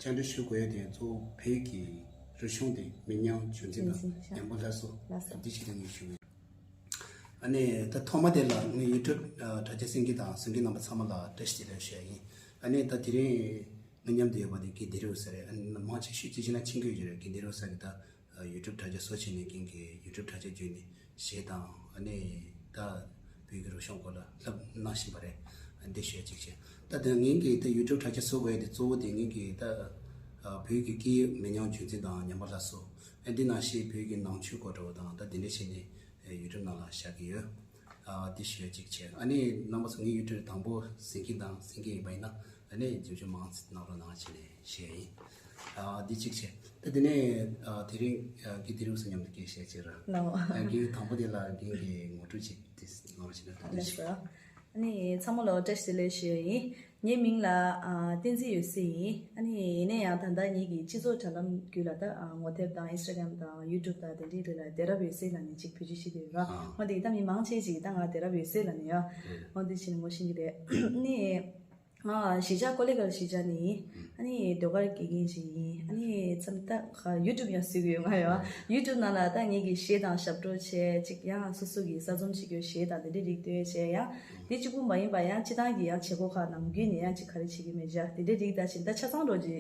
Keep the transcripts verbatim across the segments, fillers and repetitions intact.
བཅར་འདྲི་ཞུ་དགོས་ཡ་དེ་གཙོ་བོ་བོད་ཀྱི་རིག་གཞུང་དེ་མི་ཉམས་རྒྱུན་འཛིན་དང་ཉམས་པ་སླར་གསོ། ལགས་སོ། འདི་ཞིག་ལ་ངས་ཞུ་གི་ཡོད། ཨ་ནི་ད་ཐོག་མ་དེ་ལ་ངས་ཡུ་ཊུབ་དྲ་རྒྱ་གསན་མཁན་དང་གསན་མཁན་རྣམ་པ་ཚང་མ་ལ་བཀྲ་ཤིས་བདེ་ལེགས་ཞུ་ཡ་ཡིན། ཨ་ནི་ད་དེ་རིང་ང་མཉམ་དུ་ཡོད་པ་དེ་དགེ་ལྡན་རི་བོ་ས་རེད། ཨ་ནི་མང་ཆེ་ཤོས་ཅི་བྱས་ན་ཕྱིན་གྱི་ཡོད་རེད། དགེ་ལྡན་རི་བོ་ས་གི་ད་ཡུ་ཊུབ་དྲ་རྒྱ་བཟོ་བྱས་ནས་རྒན་གྱི་ཡུ་ཊུབ་དྲ་རྒྱ་བརྒྱུད་ནས་གཞས་དང་ཨ་ནི་ད་བོད་ཀྱི་རིག་གཞུང་སྐོར་ལ་བསླབ་གནང་བཞིན་པ་རེད། འདི་ཞུ་ཡ་གཅིག་བྱས། ད་དེ་ངེད་ཀྱི་ད་ཡུ་ཊུབ་དྲ་རྒྱ་བཟོ་དགོས་ཡ་དེ་གཙོ་བོ་དེ་ངེད་ཀྱི་ད་བོད་ཀྱི་སྐད་ཡིག་མི་ཉམས་རྒྱུན་འཛིན་དང་ཉམས་པ་སླར་གསོ། འདི་ནང་བཞིན་བོད་ཀྱི་ནང་ཆོས་སྐོར་འདྲ་བོ་དང་ད་དེ་འདྲ་བྱས་ནས་ཡུ་ཊུབ་ནང་ལ་བཞག་གི་ཡོད། ཨ་དེ་ཞུ་ཡ་གཅིག་བྱས། ཨ་ནི་རྣམ་པ་ཚོ་ངའི་ཡུ་ཊུབ་དང་པོ་གཟིགས་མཁན་དང་གཟིགས་མཁན་ཡིན་པ་ཡིན་ན་ཨ་ནི་རྒྱབ་སྐྱོར་མང་ཙམ་གནང་རོགས་གནང་བྱས་ནས་ཞུ་ཡ་ཡིན། ཨ་འདི་གཅིག་བྱས། ད་དེ་ནས་ཨ་དེ་རིང་ཨ་དགེ་ལྡན་རི་བོ་ས་མཉམ་དུ་སྐད་བཤད་བྱས་ར། ལའོ། ཨ་རྒན་དང་པོ་དེ་ལ་རྒན་གྱི་ངོ་སྤྲོད་ཅིག་དེ་གནང་རོགས་བྱས་ན་ཐུགས་རྗེ་ཆེ། ལགས་སོ། ཨ་ནི་ཚང་མ་ལ་བཀྲ་ཤིས་བདེ་ལེགས་ཞུ་ཡ་ཡིན། ངའི་མིང་ལ་ཨ་བསྟན་འཛིན་འོད་ཟེར་ཡིན། ཨ་ནི་ཡིན་ན་ཡང་ད་ལྟ་ངེད་ཀྱི་སྤྱི་ཚོགས་དྲ་ལམ་བརྒྱུད་ལ་ད་ཨ་ངོ་དེབ་དང་ཨིན་སི་ཊ་གྷ་རམ་དང་ཡུ་ཊུབ་དང་དེ་འདྲའི་རིགས་ལ་བདེ་རབ་འོད་ཟེར་ལབ་ནས་ཅིག་བེད་སྤྱོད་བྱེད་དུ་ཡོད་ར། ཨ་འོ་དེ་ད་མི་མང་ཆེ་ཅིག་ད་ང་བདེ་རབ་འོད་ཟེར་ལབ་ནས་ཡ། འོ་དེ་བྱས་ནས་ངོ་ཤེས་ཀྱི་རེད། ཨ་ནི་ང་གཞིས་ཆགས་ཀོ་ལི་གྷལ་གཞིས་ཆགས་ནས་ཡིན། ཨ་ནི་ཟློས་གར་དགེ་རྒན་ཞིག་ཡིན། ཨ་ནི་མཚམས་ད་ཡུ་ཊུབ་ཡང་བཟོ་གི་ཡོད། ང་ཡང་ཡུ་ཊུབ་ནང་ལ་ད་ངེད་ཀྱི་གཞས་དང་ཞབས་བྲོ་བྱས་ཅིག་ཡང་སོ་སོ་གི་གསར་རྩོམ་བྱེད་རྒྱུ་གཞས་དང་དེ་འདྲའི་རིགས་བཏོན་བྱས་ཡང་། དེ་གཅིག་པུ་མ་ཡིན་པ་ཡང་སྤྱི་བཏང་གི་ཡང་བྱེད་སྒོ་ཁག་ནམ་རྒྱུན་ནས་ཡང་ཅིག་ག་རེ་བྱེད་ཀྱི་མེད་བྱ་དེ་འདྲའི་རིགས་ད་བཞིན་ད་ཆ་ཚང་འགྲོ་གི་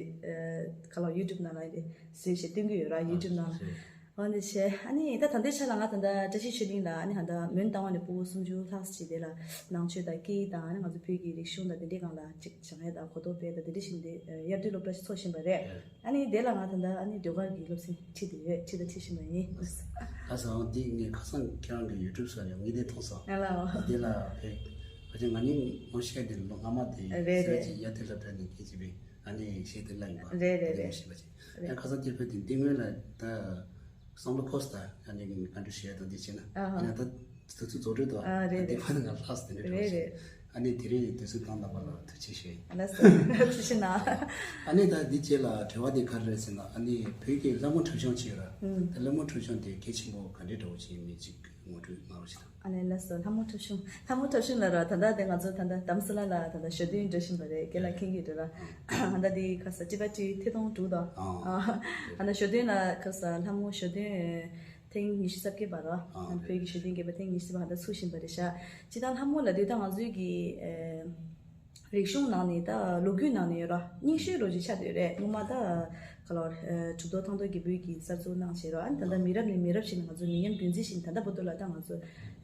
ག་ལ་ཡུ་ཊུབ་ནང་ལ་དེ་བཟོས་བྱས་སྟོན་གྱི་ཡོད་ར། ཡུ་ཊུབ་ནང་ལ། འོ་འདི་བྱས་ཨ་ནི་ད་ད་ལྟའི་ཆ་ལ་ང་ད་ལྟ་བཀྲ་ཤིས་ཆོས་གླིང་ལ་ཨ་ནི་ད་ལྟ་མོན་རྟ་དབང་ནས་ཕྲུ་གུ་སུམ་ཅུ་ལྷག་ཅིག་དེ་ལ་ནང་ཆོས་དང་སྐད་ཡིག་དང་ཨ་ནི་ང་ཚོ་བོད་ཀྱི་རིག་གཞུང་དང་དེ་འདྲའི་སྒང་ལ་ཅིག་སྦྱང་ཡས་དང་གོ་རྟོགས་སྤེལ་དང་དེ་འདྲ་བཞིན་དེ་དབྱར་དུས་སློབ་གྲྭ་ཞིག་འཚོགས་བཞིན་པ་རེད། ཨ་ནི་དེ་ལ་ང་ད་ལྟ་ཨ་ནི་ཟློས་གར་གྱི་སློབ་ཚན་ཁྲིད་དེ་ཡོད། ཁྲིད་དང་ཁྲིད་བཞིན་པ་ཡིན། ལགས་སོ། འདི་ངས་ཁ་སང་ཁྱེད་རང་གི་ཡུ་ཊུབ་སོགས་ཡང་ངས་དེ་མཐོང་སོང་། ཨ་ལའོ། འདི་ལ་བས་ཁ་ཅིག་ང་གཉིས་ངོ་ཤེས་དེ་ལོ་སྔ་མ་དེ་རེད་སེ་ར་རེད། ཅིག་ཡ་དེ་ལ་བྲལ་ནས་སྐད་ཅིག་བས་ཨ་ནི་ཤེས་དེ་ལ་ཡིན་པ་རེད་རེད་དེ་རེད། ངོ་ཤེས་པ་ཅིག་རེད། ཡང་ཁ་སང་དེ་བས་དེ་འདི་སྔོན་ལ་ད་བསམ་བློ་འཁོར་སྟ་ཡང་ནས་ག་འདྲ་བཤད་དང་འདི་བྱས་ན་ཨ་ཧ། ཡང་ད་དུས་ཚོད་རྫོགས་འགྲོ་དང་ཨ་རེད་དེ་རེད། ཕ་ནི་ང་ལྷག་སྟེ་འདྲ་རེད་བཤད། རེད། ཨ་ནི་དེ་རིང་དུས་ཚོད་བཏང་བཏང་པ་ལ་ཐུགས་རྗེ་ཆེ། ལགས་སོ། ཐུགས་རྗེ་གནང་། ཨ་ནི་ད་འདི་རྗེས་ལ་དྲི་བ་འདི་ག་རེ་རེད་ཟེར་ན་ཨ་ནི་བོད་ཀྱི་ལྷ་མོ་འཁྲབ་གཞུང་ཅིག་ཡོད་ར། ཨུམ། ད་ལྷ་མོ་འཁྲབ་གཞུང་དེ་གལ་ཆེན་པོ་ག་འདྲའི་འདྲ་བོ་ཅིག་ཡིན་མིན་ཅིག་ངོ་སྤྲོད་གནང་རོགས་ཞེས་དང་། ཨ་ནི་ལགས་སོ། ལྷ་མོ་འཁྲབ་གཞུང་། ལྷ་མོ་འཁྲབ་གཞུང་ལ་ར་ད་ལྟ་དེ་ང་ཚོ་ད་ལྟ་དྷ་རམ་ས་ལ་ལ་ད་ལྟ་ཞོ་སྟོན་འགྲོ་བཞིན་པ་རེད། རྒན་ལགས་མཁྱེན་གྱི་འདུག་ར། ད་ལྟ་འདི་ཁ་ས་ཊི་བ་ཊི་ཐད་གཏོང་དྲུག་དང་། ཨ་ད་ལྟ་ཞོ་སྟོན་ལ་ཁ་ས་ལྷ་མོ་ཞོ་སྟོན་ཐེངས་ཉི་ཤུ་རྩ་བརྒྱད་པ་ར། ཨ་བོད་ཀྱི་ཞོ་སྟོན་རྒྱས་པ་ཐེངས་ཉི་ཤུ་རྩ་བརྒྱད་པ་ད་ཚུགས་བཞིན་པ་རེད་ཤག་སྤྱིར་བཏང་ལྷ་མོ་ལབ་དུས་ད་ང་ཚོའི་གི་ཨེ། རིག་གཞུང་ནང་ནས་ད་ལོ་རྒྱུས་ནང་ནས་ཡོད་ར་རྙིང་ཤོས་རོ་ཅིག་ཆགས་བསྡད་ཡོད་རེད། སྔོན་མ་ད་ག་ལོ་གྲུབ་ཐོབ་ཐང་སྟོང་རྒྱལ་པོས་ཀྱི་གསར་བཟོ་གནང་བྱས་ར། ཨ་ནི་ད་ལྟ་མི་རབས་ནས་མི་རབས་བཞིན་ང་ཚོ་མི་ཉམས་རྒྱུན་འཛིན་བཞིན་ད་ལྟ་བར་དུ་ལ་ད་ང་ཚོ་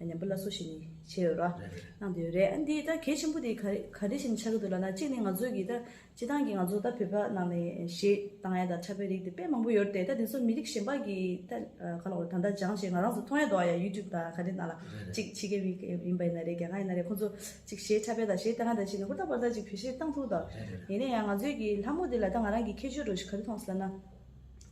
ཉམས་པ་སླར་གསོ་བྱས་ནས་བྱས་ཡོད་ར། གནང་བསྡད་ཡོད་རེད། ཨ་ནི་འདི་ད་གལ་ཆེན་པོ་དེ་ག་རེ་ག་རེ་བཞིན་ཆགས་ཀྱི་འདུག་ལབ་ན་གཅིག་ནས་ང་ཚོ་གི་ད་སྤྱིར་བཏང་གི་ང་ཚོ་ད་བོད་པ་ནང་ནས་གཞས་བཏང་ཡ་དང་འཁྲབ་པའི་རིགས་དེ་དཔེ་མང་པོ་ཡོད་རེད་དེ། ད་དེ་ཚོ་མི་རིགས་གཞན་པ་གི་ད་ག་ལ་བ་ད་ལྟ་སྦྱངས་བྱས་ང་རང་ཚོ་མཐོང་ཡ་འདུག་ཨ་ཡ་ཡུ་ཊུབ་དང་ག་རེ་ནང་ལ་རེད་རེད། གཅིག་ཕྱི་རྒྱལ་མི་ཡིན་པ་ཡིན་ན་རེད། རྒྱ་གར་ཡིན་ན་རེད། ཁོང་ཚོ་གཅིག་གཞས་འཁྲབ་པ་དང་གཞས་བཏང་ཡ་དང་བྱས་ནས་ཧུར་ཐག་པར་ཐག་གཅིག་བེད་སྤྱོད་བཏང་ཐུབ་དང་། རེད་རེད། ཡིན་ན་ཡང་ང་ཚོའི་གི་ལྷ་མོ་དེ་ལ་ད་ང་རང་གི་ཁྱད་ཆོས་འདྲ་ཞིག་ག་རེ་མཐོང་སོང་ལབ་ན།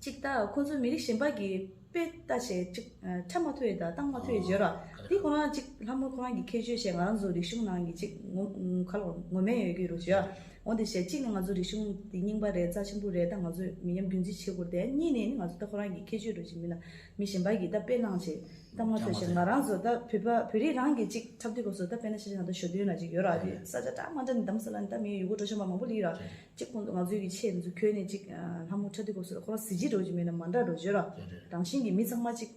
གཅིག་ད་ཁོང་ཚོ་མི་རིགས་གཞན་པ་གི་དཔེ་ལྟ་བྱས་གཅིག་འཁྲབ་མ་ཐུབ་ཡས་དང་བཏང་མ་ཐུབ་ཡས་བརྗོད་ར། ཨ་དེ་ཁོ་རང་གཅིག་ལྷ་མོ་ཁོ་རང་གི་ཁྱད་ཆོས་བྱས་ང་རང་ཚོ་རིག་གཞུང་ནང་གི་གཅིག་ངོ་ཁ་ལོ་ངོ་མས་ཡོད་ཀྱི་རུ་བརྗོད་ཨ། འོ་དེ་བྱས་གཅིག་ནི་ང་ཚོ་རིག་གཞུང་དེ་རྙིང་པ་རེད། རྩ་ཆེན་པོ་རེད། ད་ང་ཚོ་མི་ཉམས་རྒྱུན་འཛིན་བྱེད་དགོས་རེད། དེ་གཉིས་ནས་ནི་ང་ཚོ་ད་ཁོ་རང་གི་ཁྱད་ཆོས་རུ་བཞིན་མིན་ན་མི་གཞན་པ་གིས་ད་དཔེ་བླངས་བྱས་བཏང་མ་ཐུབ་བྱས་ང་རང་ཚོ་ད་བོད་པ་བོད་རིགས་རང་གི་གཅིག་འཁྲབ་དུས་སྐབས་སུ་ད་དཔེར་ན་ཆ་བཞག་ན་ད་ཞོ་སྟོན་ལ་ཅིག་ཡོད་ར། དེ་ས་ཆ་འདྲ་མ་འདྲ་ནས་དྷ་རམ་ས་ལ་ནས་ད་མི་ཡུལ་སྐོར་འགྲོ་བཞིན་པ་མང་པོ་སླེབས་ར། གཅིག་ཁོང་ཚོ་ང་ཚོའི་གི་ཆེད་ང་ཚོ་ཁྱོན་ནས་གཅིག་ལྷ་མོ་འཁྲབ་དུས་སྐབས་སུ་ཁོ་རང་གཟི་བརྗིད་འདྲ་བོ་ཅིག་མེད་ན་མ་འདྲ་འདྲ་བོ་བརྗོད་ར། རང་བཞིན་གྱི་མི་ཚང་མ་གཅིག་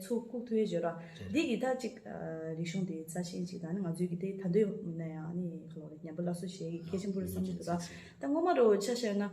ཚུར་བཀུག་ཐུབ་ཡས་བརྗོད་ར། འདི་གི་ད་གཅིག་རིག་གཞུང་དེ་རྩ་ཆེན་གཅིག་དང་ནི་ང་ཚོའི་གི་དེ་ད་འདོད་མིན་ན་ཡང་ནི་ཁ་ལོ་རེ་ཉམས་པ་སླར་གསོ་བྱེད་ཡས་གལ་ཆེན་པོ་རེད་བསམ་གྱི་འདུག་ར། ད་སྔོན་མ་རུ་ཆ་བཞག་ན།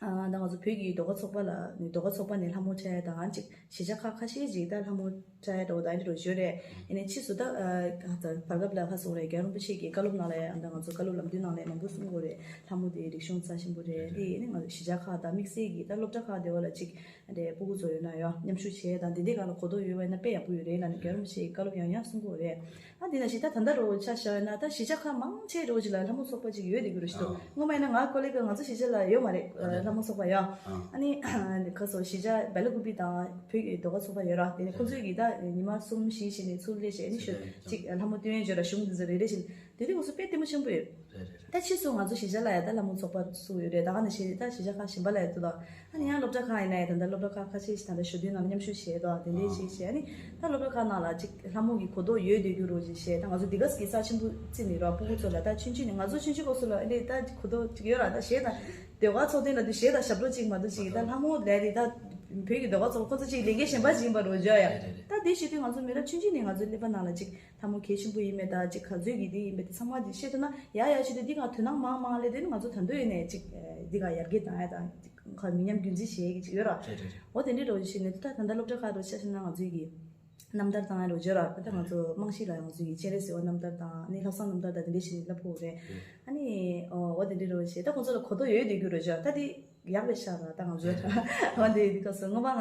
ད་ང་ཚོ་བོད་ཀྱི་ཟློས་གར་ཚོགས་པ་ལ་ནི་ཟློས་གར་ཚོགས་པ་ནས་ལྷ་མོ་འཁྲབ་ཡས་དང་གཅིག་གཞིས་ཆགས་ཁག་ཁ་ཤས་ཅིག་ད་ལྷ་མོ་འཁྲབ་ཡས་འདྲ་བོ་དང་འདི་འདྲ་བོ་ཡོད་རེད། ཡིན་ནའི་ཕྱིས་སུ་ད་བར་སྐབས་ལ་ཁ་སོང་རེད། རྒྱལ་བ་རིན་པོ་ཆེ་གི་བཀའ་སློབ་ནང་ལ་ཡང་ད་ང་ཚོ་བཀའ་སློབ་ལམ་སྟོན་ནང་ལ་མང་པོ་གསུང་གི་ཡོད་རེད། ལྷ་མོ་དེ་རིག་གཞུང་རྩ་ཆེན་པོ་རེད། དེ་ཡིན་ནའི་ང་ཚོ་གཞིས་ཆགས་ཁག་དང་དམིགས་བསལ་གྱི་ད་སློབ་གྲྭ་ཁག་དེ་བ་ལ་ཅིག་དེ་ཕྲུ་གུ་ཚོ་ཡོད་ན་ཡང་མཉམ་ཞུགས་བྱས་དང་དེ་འདྲའི་སྒང་ལ་གོ་རྟོགས་ཡོད་པ་ཡིན་ན་དཔེ་ཡག་པོ་ཡོད་རེད་ལབ་ནས་རྒྱལ་བ་རིན་པོ་ཆེ་གི་བཀའ་སློབ་ཡང་ཡང་གསུང་གི་ཡོད་རེད། ཨ་འདི་ན་ཞིག་ད་ད་ལྟ་རུ་ཆ་བཞག་ན་ད་གཞིས་ཆགས་ཁག་མང་ཆེ་རུ་ཅིག་ལ་ལྷ་མོ་ཚོགས་པ་ཅིག་ཡོད་དེ་གི་རུ་ཞིག་འདུག་ཨ། སྔོན་མ་ཡིན་ན་ང་ཀོ་ལེ་གི་ང་ཚོ་གཞིས་ཆགས་ལ་ཡོད་མ་རེད། ཨ་ནི། ལྷ་མོ་ཚོགས་པ་ཡོད། ཨ། ཨ་ནི་ཁ་སོ་གཞིས་ཆགས་སྦེ་ལ་ཀུ་པི་དང་བོད་ཀྱི་ཟློས་གར་ཚོགས་པ་ཡོད་ར། དེ་ནས་ཁོ་ཚོས་ཀྱི་ད་ཉི་མ་གསུམ་བཞི་བཞི་ནས་ཚུར་སླེབས་བྱས་ཨ་ནི་ཞོ་ཅིག་ལྷ་མོ་སྟོན་ཡས་བརྗོད་ར་གཞུང་འདི་ཚོ་རེ་རེ་བཞིན་དེ་དུས་ཁོ་ཚོ་དཔེ་ལྟད་མོ་ཆེན་པོ་ཡོད། རེད་རེད་རེད། ད་ཕྱིས་སུ་ང་ཚོ་གཞིས་ཆགས་ལ་ཡང་ད་ལྷ་མོ་ཚོགས་པ་ཚུགས་ཡོད་རེད། ད་ག་ནང་བཞིན་ད་གཞིས་ཆགས་ཁག་གཞན་པ་ལ་ཡང་འདུག་ད་ཨ་ནི་ཡང་སློབ་གྲྭ་ཁག་ཡིན་ན་ཡང་ད་ལྟ་སློབ་གྲྭ་ཁག་ཁ་ཤས་ཤིག་ད་ལྟ་ཞོ་སྟོན་ནང་མཉམ་ཞུགས་བྱས་དོ། དེ་འདྲའི་ཞིག་བྱས། ཨ་ནི་ད་སློབ་གྲྭ་ཁག་ནང་ལ་ཅིག་ལྷ་མོ་གི་གོ་རྟོགས་ཡོད་བསྡད་རྒྱུ་རོ་ཅིག་བྱས། ད་ང་ཚོ་འདི་ག་གི་རྩ་ཆེན་པོ་བརྩིས་ནས་རོགས་ཕྲུ་གུ་ཚོ་ལ་ད་ཆུང་ཆུང་ནས་ང་ཚོ་ཆུང་ཆུང་སྐབས་སུ་ལ་ཨ་ནི་ད་གོ་རྟོགས་ཅིག་ཡོད་ར། ད་གཞས་དང་ཟློས་གར་ཚོགས་སྟོན་ལ་དུས་གཞས་དང་ཞབས་བྲོ་ཅིག་མ་གཏོགས་ཅིག་ད་ལྷ་མོ་ལས་དེ་ད་བོད་ཀྱི་ཟློས་གར་ཚོགས་པ་ཁོ་ཚོ་ཅིག་ལས་འགན་གཞན་པ་ཅིག་ཡིན་པ་རོ་བརྗོད་ཡ། ད་དེ་བྱེད་དུས་ང་ཚོ་མི་རབས་ཆུང་ཆུང་ནས་ང་ཚོའི་ཀླད་པ་ནང་ལ་ཅིག་ལྷ་མོ་གལ་ཆེན་པོ་ཡིན་མེད་ད་ཅིག་ག་ཚོད་ཀྱི་དེ་ཡིན་མེད་དེ་ཚང་མ་དེ་བཤད་ཐུབ་ན་ཡ་ཡ་བྱེད་དུས་འདི་ག་དོ་སྣང་མང་མང་ལས་དེ་ནི་ང་ཚོ་ད་དུང་ཡིན་ནས་ཅིག་འདི་ག་ཡར་རྒྱས་བཏང་ཡ་དང་ཅིག་ག་མི་ཉམས་རྒྱུན་འཛིན་བྱེད་ཀྱི་ཅིག་ཡོད་ར། རེད་རེད་རེད། འོ་དེ་འདྲའི་རོ་བྱེད་ནས་ད་ད་ལྟ་སློབ་གྲྭ་ཁག་རོ་ཆ་བཞག་ན་ང་ཚོའི་གི་རྣམ་ཐར་བཏང་ཡ་རོ་བརྗོད་ར། ད་ལྟ་ང་ཚོ་རྨང་གཞི་ལ་ང་ཚོའི་གི་སྤྱན་རས་གཟིགས་དབང་རྣམ་ཐར་དང་ཨ་ནི་ལྷག་བསམ་རྣམ་ཐར་དང་དེ་འདྲའི་བྱེད་ནས་བསླབ་ཕོད་རེད། ཨ་ནི་འོ་དེ་འདྲའི་རོ་བྱེད་ད་ཁོང་ཚོ་ལ་གོ་རྟོགས་ཡོད་དེ་རྒྱུ་རོ་བརྗོད་ད་དེ། ཡག་པའི་ཤག་ར། ད་ང་ཚོའི་འོ་འདི་འདི་སྐབས་སུ་སྔོན་མ་ང་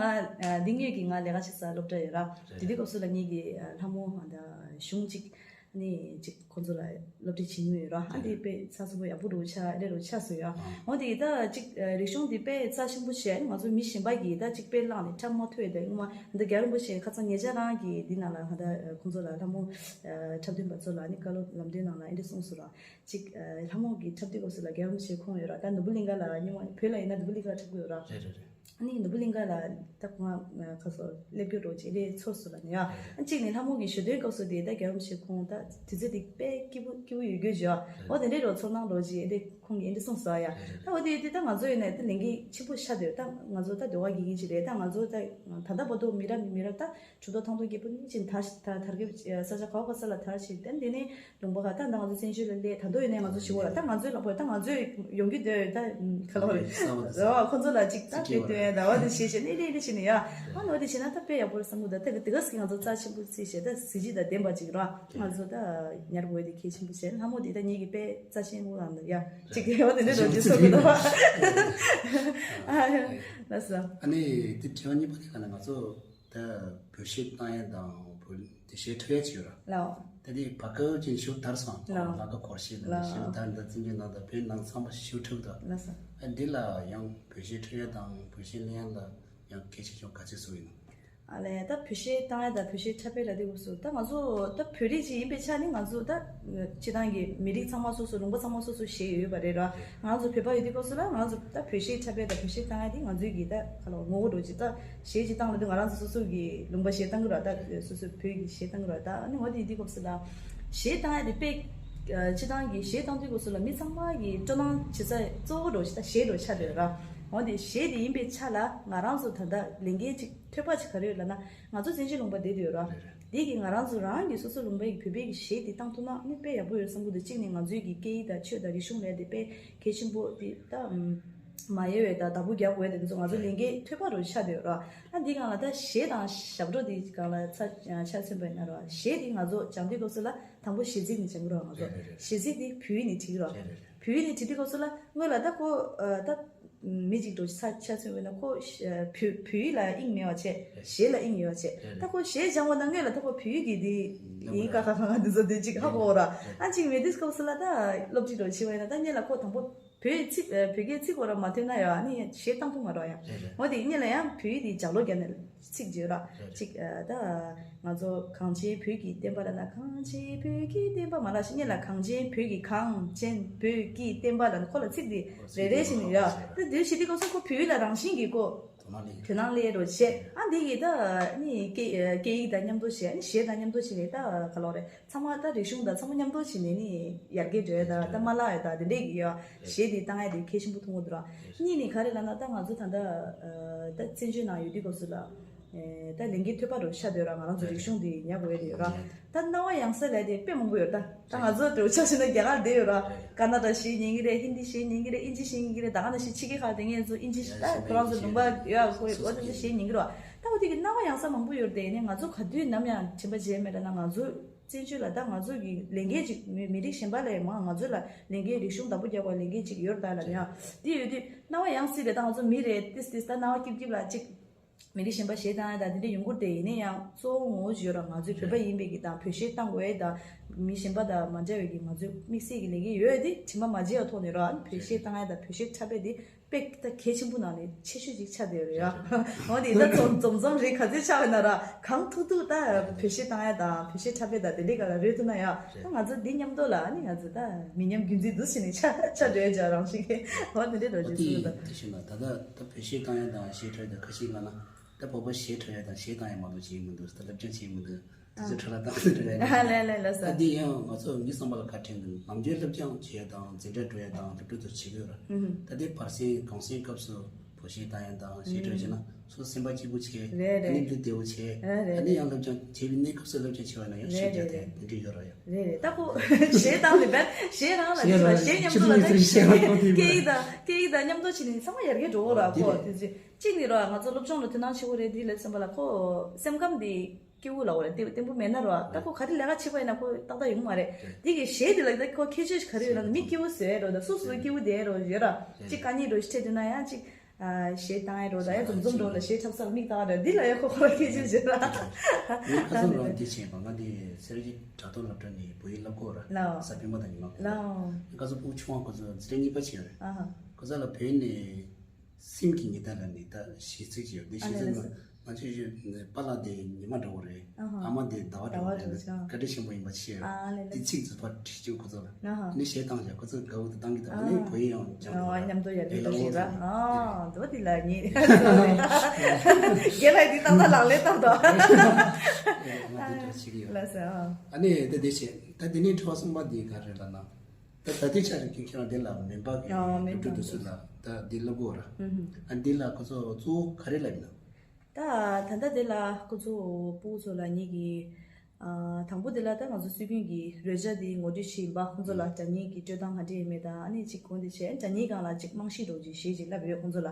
འདི་ངོས་ཀྱི་ང་ལས་ཀ་བྱེད་ས་སློབ་གྲྭ་ཡོད་ར། དེ་དུས་སྐབས་སུ་ལ་ངེད་ཀྱི་ལྷ་མོ་ད་གཞུང་གཅིག་ནི་གཅིག་ཁོང་ཚོ་ལ་སློབ་ཁྲིད་བྱེད་མྱོང་ཡོད་ར། ཨ་འདི་དཔེ་ཚགས་ཚུད་པོ་ཡག་པོ་རུ་ཆགས་ཨེ་རེ་རུ་ཆགས་སོང་ཡ། འོ་འདི་ད་གཅིག་རིག་གཞུང་འདི་དཔེ་རྩ་ཆེན་པོ་བྱས་ང་ཚོ་མི་གཞན་པ་གིས་ད་གཅིག་དཔེ་བླངས་ནས་འཁྲབ་མ་ཐུབ་ཡ། ད་སྔོན་མ་འདི་རྒྱལ་བ་རིན་པོ་ཆེ་ཁ་སང་ཉེ་ཆར་རང་གི་འདི་ནང་ལ་ང་ད་ཁོང་ཚོ་ལ་ལྷ་མོ་འཁྲབ་སྟོན་པ་ཚོ་ལ་ནི་བཀའ་སློབ་ལམ་སྟོན་ནང་ལ་ཨེ་འདྲ་གསུངས་སོང་ར། ཅིག་ལྷ་མོ་གི་འཁྲབ་དུས་སྐབས་སུ་ལ་རྒྱལ་བ་རིན་པོ་ཆེ་ཁོང་ཡོད་ར། ད་ནོར་བུ་གླིང་ག་ལ་སྔོན་མ་བོད་ལ་ཡིན་ན་ནོར་བུ་གླིང་ག་འཁྲབ་ཀྱི་ཡོད་ར། རེད་རེད་རེད། ཨ་ནི་ནོར་བུ་གླིང་ག་ལ་ད་ཁོང་ཁ་སོ་སླེབས་རྒྱུ་རོ་ཅིག་ལས་ཚོར་སོང་ལ་ནི་ཡ། ཨ་གཅིག་ནི་ལྷ་མོ་གི་ཞུ་དོན་སྐབས་སུ་དེ་ད་རྒྱལ་བ་རིན་པོ་ཆེ་ཁོང་ད་དུས་ཚོད་དེ་དཔེ་སྐྱིད་པོ་སྐྱིད་པོ་ཡོད་རྒྱུ་བྱོས། འོ་དེ་འདྲའི་རོ་ཚོར་སྣང་རོ་ཅིག་ཨེ་འདྲ་ཁོང་གིས་ཨེ་འདྲ་གསུངས་སོང་ཡ། ད་འོ་དེ་དེ་ད་ང་ཚོ་ཡིན་ན་ད་ལས་འགན་ཆེན་པོ་ཤ་དོད། ད་ང་ཚོ་ད་ཟློས་གར་དགེ་རྒན་ཅིག་རེད། ད་ང་ཚོ་ད་ད་ལྟ་བར་དུ་མི་རབས་ནས་མི་རབས་ད། གྲུབ་མཐའ་ཐང་སྟོང་རྒྱལ་པོ་ནི་ཅིག་དར་དར་དར་གྱི་ས་ཆ་ག་བ་ག་ས་ལ་དར་ཞིང་དེ་འདི་ནི་ལུང་པ་ག་ད་ད་ང་ཚོ་བཙན་བྱོལ་ལ་སླེབས་ད་དོ་ཡིན་ནའི་ང་ཚོ་ཞི་བོ་ལ་ད་ང་ཚོའི་ལ་བོད་ད་ང་ཚོའི་ཡོང་རྒྱུ་འདོད་ད་ག་ལ་བ་རེད། ཁོང་ཚོ་ལ་ཅིག་ད་དེ་དོན་ད་བ་དེ་ཤེས་ཤེས་ནི་ལེ་ལེ་ཤེས་ནི་ཡ། ཨ་ནི་བ་དེ་ཤེས་ན་ད་དཔེ་ཡག་པོ་རེད་བསམ་གི་འདུག་ད་དེ་ག་སི་ང་ཚོ་རྩ་ཆེན་པོ་རྩིས་བྱས་ད་གཟི་བརྗིད་དང་ལྡན་པ་ཅིག་ར། ང་ཚོ་ད་ཉར་དགོས་དེ་གལ་ཆེན་པོ་བྱས་ལྷ་མོ་དེ་ད་ངེད་ཀྱི་དཔེ་རྩ་ཆེན་པོ་རང་འདུག་ཡ། ཅིག་དེ་བ་དེ་འདྲ་རོ་ཅིག་ཚོགས་གི་འདུག་ཨ་ལགས་སོ། ཨ་ནི་དེ་དྲི་བ་གཉིས་པ་དེ་ག་ན་ང་ཚོ། ད་བོད་གཞས་བཏང་ཡས་དང་བོད་དེ་གཞས་འཁྲབ་ཡས་ཅིག་ཡོད་ར། ལའོ། ད་དེ་བར་སྐབས་ཅིག་ཞུ་དར་སོང་། ལའོ། ལ་ཀ་སྐོར་གཞས་དང་ལའོ་ཞུ་དར་འདི་བཙན་བྱོལ་ནང་དང་བོད་ནང་ཚང་མ་ཞུ་འཁྲབ་དང་། ལགས་སོ། ཨ་འདི་ལ་ཡང་བོད་གཞས་འཁྲབ་ཡས་དང་བོད་གཞས་ལེན་ཡས་ལ་ཡང་གལ་ཆེ་ཆུང་ག་ཚོད་བཟོ་ཡིན་ནམ། ཨ་ལས་ད་བོད་གཞས་བཏང་ཡས་དང་བོད་གཞས་འཁྲབ་པའི་ལ་དེ་སྐབས་སུ་ད་ང་ཚོ་ད་བོད་རིགས་ཅིག་ཡིན་པའི་ཆ་ནས་ང་ཚོ་ད་སྤྱི་བཏང་གི་མི་རིགས་ཚང་མ་སོ་སོ་ལུང་པ་ཚང་མ་སོ་སོ་གཞས་ཡོད་པ་རེད་ར། ང་ཚོ་བོད་པ་ཡོད་དུས་སྐབས་སུ་ལ་ང་ཚོ་ད་བོད་གཞས་འཁྲབ་པའི་དང་བོད་གཞས་བཏང་ཡ་དེ་ང་ཚོའི་གི་ད་ག་ལ་ངོ་བོ་འདྲ་ཅིག་ད་གཞས་ཅིག་བཏང་ལ་དུས་ང་རང་ཚོ་སོ་སོ་གི་ལུང་པ་གཞས་བཏང་གི་ར། ད་སོ་སོ་བོད་ཀྱི་གཞས་བཏང་གི་ར། ད་ཨ་ནི་འོ་དེ་ཡིན་དུས་སྐབས་སུ་ལ་གཞས་བཏང་ཡ་དེ་དཔེ་སྤྱི་བཏང་གི་གཞས་བཏང་དུས་སྐབས་སུ་ལ་མི་ཚང་མ་གི་སྤྲོ་སྣང་བྱེད་ས་གཙོ་བོ་འདྲ་ཅིག་ད་གཞས་འདྲ་ཆགས་བསྡད་ར། འོ་དེ་གཞས་དེ་ཡིན་པའི་ཆ་ལ་ང་རང་ཚོ་ད་ལྟ་ལས་འགན་ཅིག་ཐོད་པ་ཅིག་ག་རེ་ཡོད་ལབ་ན་ང་ཚོ་བཙན་བྱོལ་ལུང་པ་བསྡད་དུ་ཡོད་ར། དེ་གི་ང་རང་ཚོ་རང་གི་སོ་སོ་ལུང་པའི་བོད་པའི་གི་གཞས་དེ་བཏང་ཐུབ་ན་ནི་དཔེ་ཡག་པོ་ཡོད་བསམ་གི་འདུག་གཅིག་ནི་ང་ཚོའི་གི་སྐད་ཡིག་དང་ཆོས་དང་རིག་གཞུང་ལས་དེ་དཔེ་གལ་ཆེན་པོ་དེ་ད་མ་ཡལ་བའི་ད་བདག་པོ་རྒྱག་དགོས་དེ་ཚོ་ང་ཚོ་ལས་འགན་ཐོད་པ་རུ་ཆགས་བསྡད་ཡོད་ར། ཨ་འདི་སྒང་ལ་ད་གཞས་དང་ཞབས་བྲོ་དེ་སྒང་ལ་ཚ་ཆ་མཚོན་པ་ཡིན་ན་ར་གཞས་དེ་ང་ཚོ་སྦྱང་དུས་སྐབས་སུ་ལ་དང་པོ་གཞས་ཚིག་ནས་སྦྱང་གི་ར། ང་ཚོ་གཞས་ཚིག་དེ་བོད་ཡིག་ནས་བྲིས་ཀྱི་ར། བོད་ཡིག་ནས་བྲིས་དུས་སྐབས་སུ་ལ་སྔོན་ལ་ད་ཁོ་ད། མི་གཅིག་འགྲོ་ས་ཆ་མཚོན་པ་ན་ཁོ་བོད་བོད་ཡིག་ལ་དབྱིངས་མེད་པ་བྱས་གཞས་ལ་དབྱིངས་ཡོད་པ་བྱས། ད་ཁོ་གཞས་སྦྱང་བ་ན་སྔོན་ལ་ད་ཁོ་བོད་ཡིག་གི་དེ་ཡིན་ཀ་ཁ་ཁ་ང་འདི་ཚོ་དེ་གཅིག་ཧ་གོ་ར། ཨ་གཅིག་མེད་དུས་སྐབས་སུ་ལ་ད་སློབ་ཁྲིད་འགྲོ་བྱེད་པ་ཡིན་ན་ད་སྔོན་ལ་ཁོ་དང་པོ་བོད་ཡིག་ཚིག་བོད་སྐད་ཚིག་གོ་ར་མ་ཐོན་ན་ཡང་ཨ་ནི་གཞས་བཏང་ཐུབ་མ་ར་ཡང་། འོ་དེ་སྔོན་ལ་ཡང་བོད་ཡིག་དེ་ལྗགས་ཀློག་བརྒྱབ་ནས་ཚིག་བརྗོད་ར་གཅིག་ད། ང་ཚོ་གངས་ཅན་བོད་ཀྱི་བསྟན་པ་ལ་ན། གངས་ཅན་བོད་ཀྱི་བསྟན་པ་མ་ལ་ཞིག་ཉིད་ལ་གངས་ཅན་བོད་ཀྱི་གངས་ཅན་བོད་ཀྱི་བསྟན་པ་ལ་ན་ཁོ་ལ་ཚིག་འདི་རེ་རེ་བཞིན་ཡོད། དེ་འདིར་བྱེད་དུས་སྐབས་སུ་ཁོ་བོད་ཡིག་ལ་རང་བཞིན་གྱིས་ཁོ་དོ་སྣང་སླེབས་རོགས་བྱས། ཨ་འདི་ཡིས་ད་ནི་སྐད་སྐད་ཡིག་དང་མཉམ་དུ་བྱས་ནི་གཞས་དང་མཉམ་དུ་བྱས་ནས་ད་ག་ལོག་རེད། ཚང་མ་ད་རིག་གཞུང་དང་ཚང་མ་མཉམ་དུ་བྱས་ནས་ནི་ཡར་རྒྱས་འགྲོ་ཡ་ད་ད་མ་ལག་ཡ་ད་དེ་འདྲས་ཀྱི་ཡ་གཞས་དེ་བཏང་ཡ་དེ་གལ་ཆེན་པོ་མཐོང་གི་འདུག་ར། གཉིས་ནི་ག་རེ་ལབ་ན་ད་ང་ཚོ་ད་ད་ད་བཙན་བྱོལ་ནང་ཡོད་དུས་སྐབས་སུ་ལ། ད་ལས་འགན་ཐོད་པ་རུ་ཤ་དོད་ར། ང་རང་ཚོ་རིག་གཞུང་འདི་ཉར་དགོས་ཡ་དེ་ཡོད་ར། ད་སྣང་བ་ཡང་ས་ལས་དེ་དཔེ་མང་པོ་ཡོད་ད། ད་ང་ཚོ་འདྲ་ཆ་བཞག་ན་རྒྱ་གར་བསྡད་ཡོད་ར། ཀ་ན་ཌ་གཞས་ཉན་གི་རེད། ཧིན་དི་གཞས་ཉན་གི་རེད། ཨིན་ཇི་གཞས་ཉན་གི་རེད། ད་ག་ནང་བཞིན་ཕྱི་རྒྱལ་ཁག་དེ་ངས་ཚོ་ཨིན་ཇི་ད་ཁོ་རང་ཚོ་ལུང་པ་ཡོད་ཁོ་འོ་དེ་ཚོ་གཞས་ཉན་གི་རེད། ད་འོ་དེ་གི་སྣང་བ་ཡང་ས་མང་པོ་ཡོད་དེ་ནས་ང་ཚོ་ག་དུས་ནམ་ཡང་དྲན་པ་བརྗེད་མེད་ལ་ན་ང་ཚོ་བཙན་བྱོལ་ལ་ད་ང་ཚོ་གི་ལས་འགན་ཅིག་མི་མི་རིགས་གཞན་པ་ལས་མང་ང་ཚོ་ལ་ལས་འགན་རིག་གཞུང་བདག་པོ་རྒྱག་པ་ལས་འགན་ཅིག་ཡོད་ད་ལ་ཡང་དེ་ཡོད་དུས་སྣང་བ་ཡང་སྲིད་རེད། ད་ང་ཚོ་མི་རེད། ཏིས་ཏིས་ད་སྣང་བ་སྐྱིབ་སྐྱིབ་ལ་ཅིག་མི་རིགས་གཞན་པ་གཞས་བཏང་ཡ་དང་དེ་འདྲ་ཡོང་གི་རེད་དེ། ཡིན་ན་ཡང་གཙོ་བོ་ངོ་བོ་ཞིག་ཡོད་ར། ང་ཚོའི་བོད་པ་ཡིན་པའི་གི་དང་བོད་གཞས་བཏང་དགོས་ཡ་དང་ མི་གཞན་པ་དང་མ་འདྲ་བའི་གི་ང་ཚོའི་དམིགས་བསལ་གྱི་ལས་འགན་ཡོད་དེ་དྲི་མ་མ་བརྗེད་པ་ཐོག་ནས་རོགས་ཨ་ནི་བེད་སྤྱོད་བཏང་ཡ་དང་བེད་སྤྱོད་འཁྲབ་པ་དེ་དཔེ་ད་གལ་ཆེན་པོ་ནང་ནས་ཆེ་ཤོས་ཅིག་ཆགས་བསྡད་ཡོད་རེད་ཡ། འོ་དེ་ད་འཛོམས་འཛོམས་འཛོམས་རེད་ག་ཚོད་ཆགས་ཡོད་ན་ར་གང་ཐུབ་ཐུབ་ད་བེད་སྤྱོད་བཏང་ཡ་དང་བེད་སྤྱོད་འཁྲབ་པ་དང་དེ་འདྲའི་ག་ལ་རོལ་ཐུབ་ན་ཡ། ད་ང་ཚོ་འདི་མཉམ་དུ་ལ་ཨ་ནི་ང་ཚོ་ད་མི་ཉམས་རྒྱུན་འཛིན་འདུག་ཟེར་ནས་ཆ་ཆ་འགྲོ་ཡ་ཅག་རང་བཞིན་གྱི་འོ་དེ་འདྲའི་རོ་ཨ་ཅིག་ཏི་གསུངས་ད། ཏི་ཤི་ན་ད་ད་ད་བེད་སྤྱོད་བཏང་ཡ་དང་གཞས་འཁྲབ་ཡ་དང་ཁ་ཤས་ལ་ན་ད་བོད་པ་གཞས་འཁྲབ་ཡ་དང་གཞས་བཏང་ཡ་མ་གཏོགས་བྱེད་ཀྱི་མི་འདུག་ད་སློབ་སྦྱོང་བྱེད་ཀྱི་མི་འདུག་དེ་ཚོ་ཁྲ་ལ་བཏང་ཟེར་རེད། ལ་ལ་ལ་ས། ད་འདི་ཡང་ང་ཚོ་མི་བསམ་པ་ལ་ག་དྲན་འདུག་ནམ་རྒྱུན་སློབ་སྦྱོང་བྱེད་ཡ་དང་འཛིན་གྲྭ་འགྲོ་ཡ་དང་སློབ་ཕྲུག་ཚོ་བྱེད་དགོས་ར། ད་དེ་བར་གསེང་གུང་གསེང་སྐབས་སུ་བོད་གཞས་བཏང་ཡ་དང་གཞས་འཁྲབ་བྱས་ན་ཚོ་སེམས་པ་སྐྱིད་པོ་བྱས། རེད་རེད། ཨ་ནི་འདི་བདེ་བོ་བྱས། རེད་རེད། ཨ་ནི་ཡང་སློབ་སྦྱོང་བྱེད་པའི་གནས་སྐབས་སུ་སློབ་སྦྱོང་བྱེད་པ་ན་ཡང་གཞས་རེད་རྒྱག་རེད། དེ་འདི་འདྲ་ཡོད་ར་ཡ། རེད་རེད། ད་ཁོ་གཞས་བཏང་ནས་བས་གཞས་རང་ལ་ཅིག་ལ་གཞས་མཉམ་དུ་ལ་ད་གཞས་སྐད་ཡིག་དང་སྐད་ཡིག་དང་མཉམ་དུ་བྱས་ནས་ཚང་མ་ཡར་རྒྱས་འགྲོ་གི་ར། ཁོ་དེ་ཚོ་གཅིག་ནས་ར་ང་ཚོ་སློབ་སྦྱོང་ལ་དོ་སྣང་བྱེད་དགོས་རེད། འདི་ལ་སེམས་པ་ལ་ཁོ་སེམས་ཁམས་འདི། སྐྱིད་པོ་ལ་འོ་རེད་དེ་བརྟན་པོ་མེད་ན་རོ། ད་ཁོ་ག་རེ་ལས་ཀ་བྱེད་པ་ཡིན་ན་ཁོ་ཏག་ཏག་ཡོང་གི་མ་རེད། དེ་གི་གཞས་དེ་ལ་ད་ཁོ་ཁྱད་ཆོས་ག་རེ་ཡོད་ན་མི་སྐྱིད་པོ་བཟོ་ཡ་རོ། ད་སོ་སོ་སྐྱིད་པོ་བསྡད་ཡ་རོ་ཡོད་ར། ཅིག་དཀའ་ངལ་རོ་ཞིག་འཕྲད་དུས་ན་ཡང་ཅིག་གཞས་བཏང་ཡ་རོ། ད་ཡ་འཛོམས་འཛོམས་རོ་ལ་གཞས་འཁྲབ་ས་ལ་མིག་ལྟ་བ་ར་འདི་ལ་ཡ་ཁོ་ཁོ་ར་ཁྱད་ཆོས་ཡོད་ར། ངས་ཁ་སང་རང་འདི་བྱས་པ་ང་འདི་སེར་གྱི་དྲ་ཐོག་སློབ་གྲྭ་ནས་བོད་ཡིག་བསླབ་གོ་ར། ལའོ། ས་པི་མ་དང་ཉི་མ་གོ། ལའོ། ཁ་སང་ཕྲུ་གུ་ཆུང་བ་ཁོ་ཚོ་འཛིན་གྲྭ་གཉིས་པ་བྱས་རེད། ཁོ་ཚོ་ལ་བོད་ནས། སེམས་ཀྱི་ཉི་ཟླ་ལ་ནི་ད་གཞས་ཚིག་ཅིག་ཡོད། འདི་གཞས་ཚིག་ང་ང་ཚོས་ཞུ་པཱ་ལགས་དེ་ཉི་མ་འདྲ་བོ་རེད། ཨ་མ་དེ་ཟླ་བ་འདྲ་བོ་རེད། བཀའ་དྲིན་ཆེན་པོ་ཡིན་པ་ཤེས། ཨ་ལེ་ལེ། དེ་ཚིག་ཙི་ཕར་བྲིས་བཅུག་ཁོ་ཚོ་ལ། ནི་གཞས་བཏང་བཞག་ཁོ་ཚོ་དགའ་བོ་དེ་བཏང་གི་འདུག་ཨ་ནི་བོད་ཡིག་ཡང་སྦྱང་གི་འདུག་མཉམ་དུ་ཡར་རྒྱས་གཏོང་བཞིན་ར། ཨ་འདུག་དེ་ལ་ཉེ་རྒན་ལགས་དེ་ཏག་ཏག་ལག་ལེན་བསྟར་དོ། ང་དེ་འདྲ་བྱེད་ཀྱི་ཡོད། ལགས་སོ། ཨ་ནི་དེ་དེ་བྱས་ད་དེ་ནས་དྲི་བ་གསུམ་པ་དེ་ག་རེ་ལབ་ན། ད་ད་ལྟའི་ཆར་གྱི་ཁྱེད་རང་དེ་ལ་མེ་འབར་གྱི་ཨ་མེ་སློབ་ཕྲུག་འབར་དེ་ཚོ་ལ་ད་འདི་སློབ་གོ་ར། ཨ་འདི་ལ་ཁོ་ཚོ་གཙོ་བོ་ག་རེ་ལབ་ཡིན་ན། ད་ད་ལྟ་དེ་ལ་ཁོ་ཚོ་སྤུ་གུ་ཚོ་ལ་ངེད་ཀྱི་ཨ་དང་པོ་དེ་ལ་ད་ང་ཚོ་སྲོལ་རྒྱུན་གྱི་རོལ་ཆ་དེ་ངོ་སྤྲོད་བྱས་ཡིན་པ། ཁོ་ཚོ་ལ་སྒྲ་སྙན་གྱི་སྤྲོད་སྟངས་ག་འདྲ་ཡིན་མེད་དང་། ཨ་ནི་གཅིག་གོང་དེ་བྱས་སྒྲ་སྙན་སྒང་ལ་གཅིག་རྨང་གཞི་འདྲ་བོ་ཅིག་གཞས་ཅིག་བསླབ་ཡོད་ཁོ་ཚོ་ལ།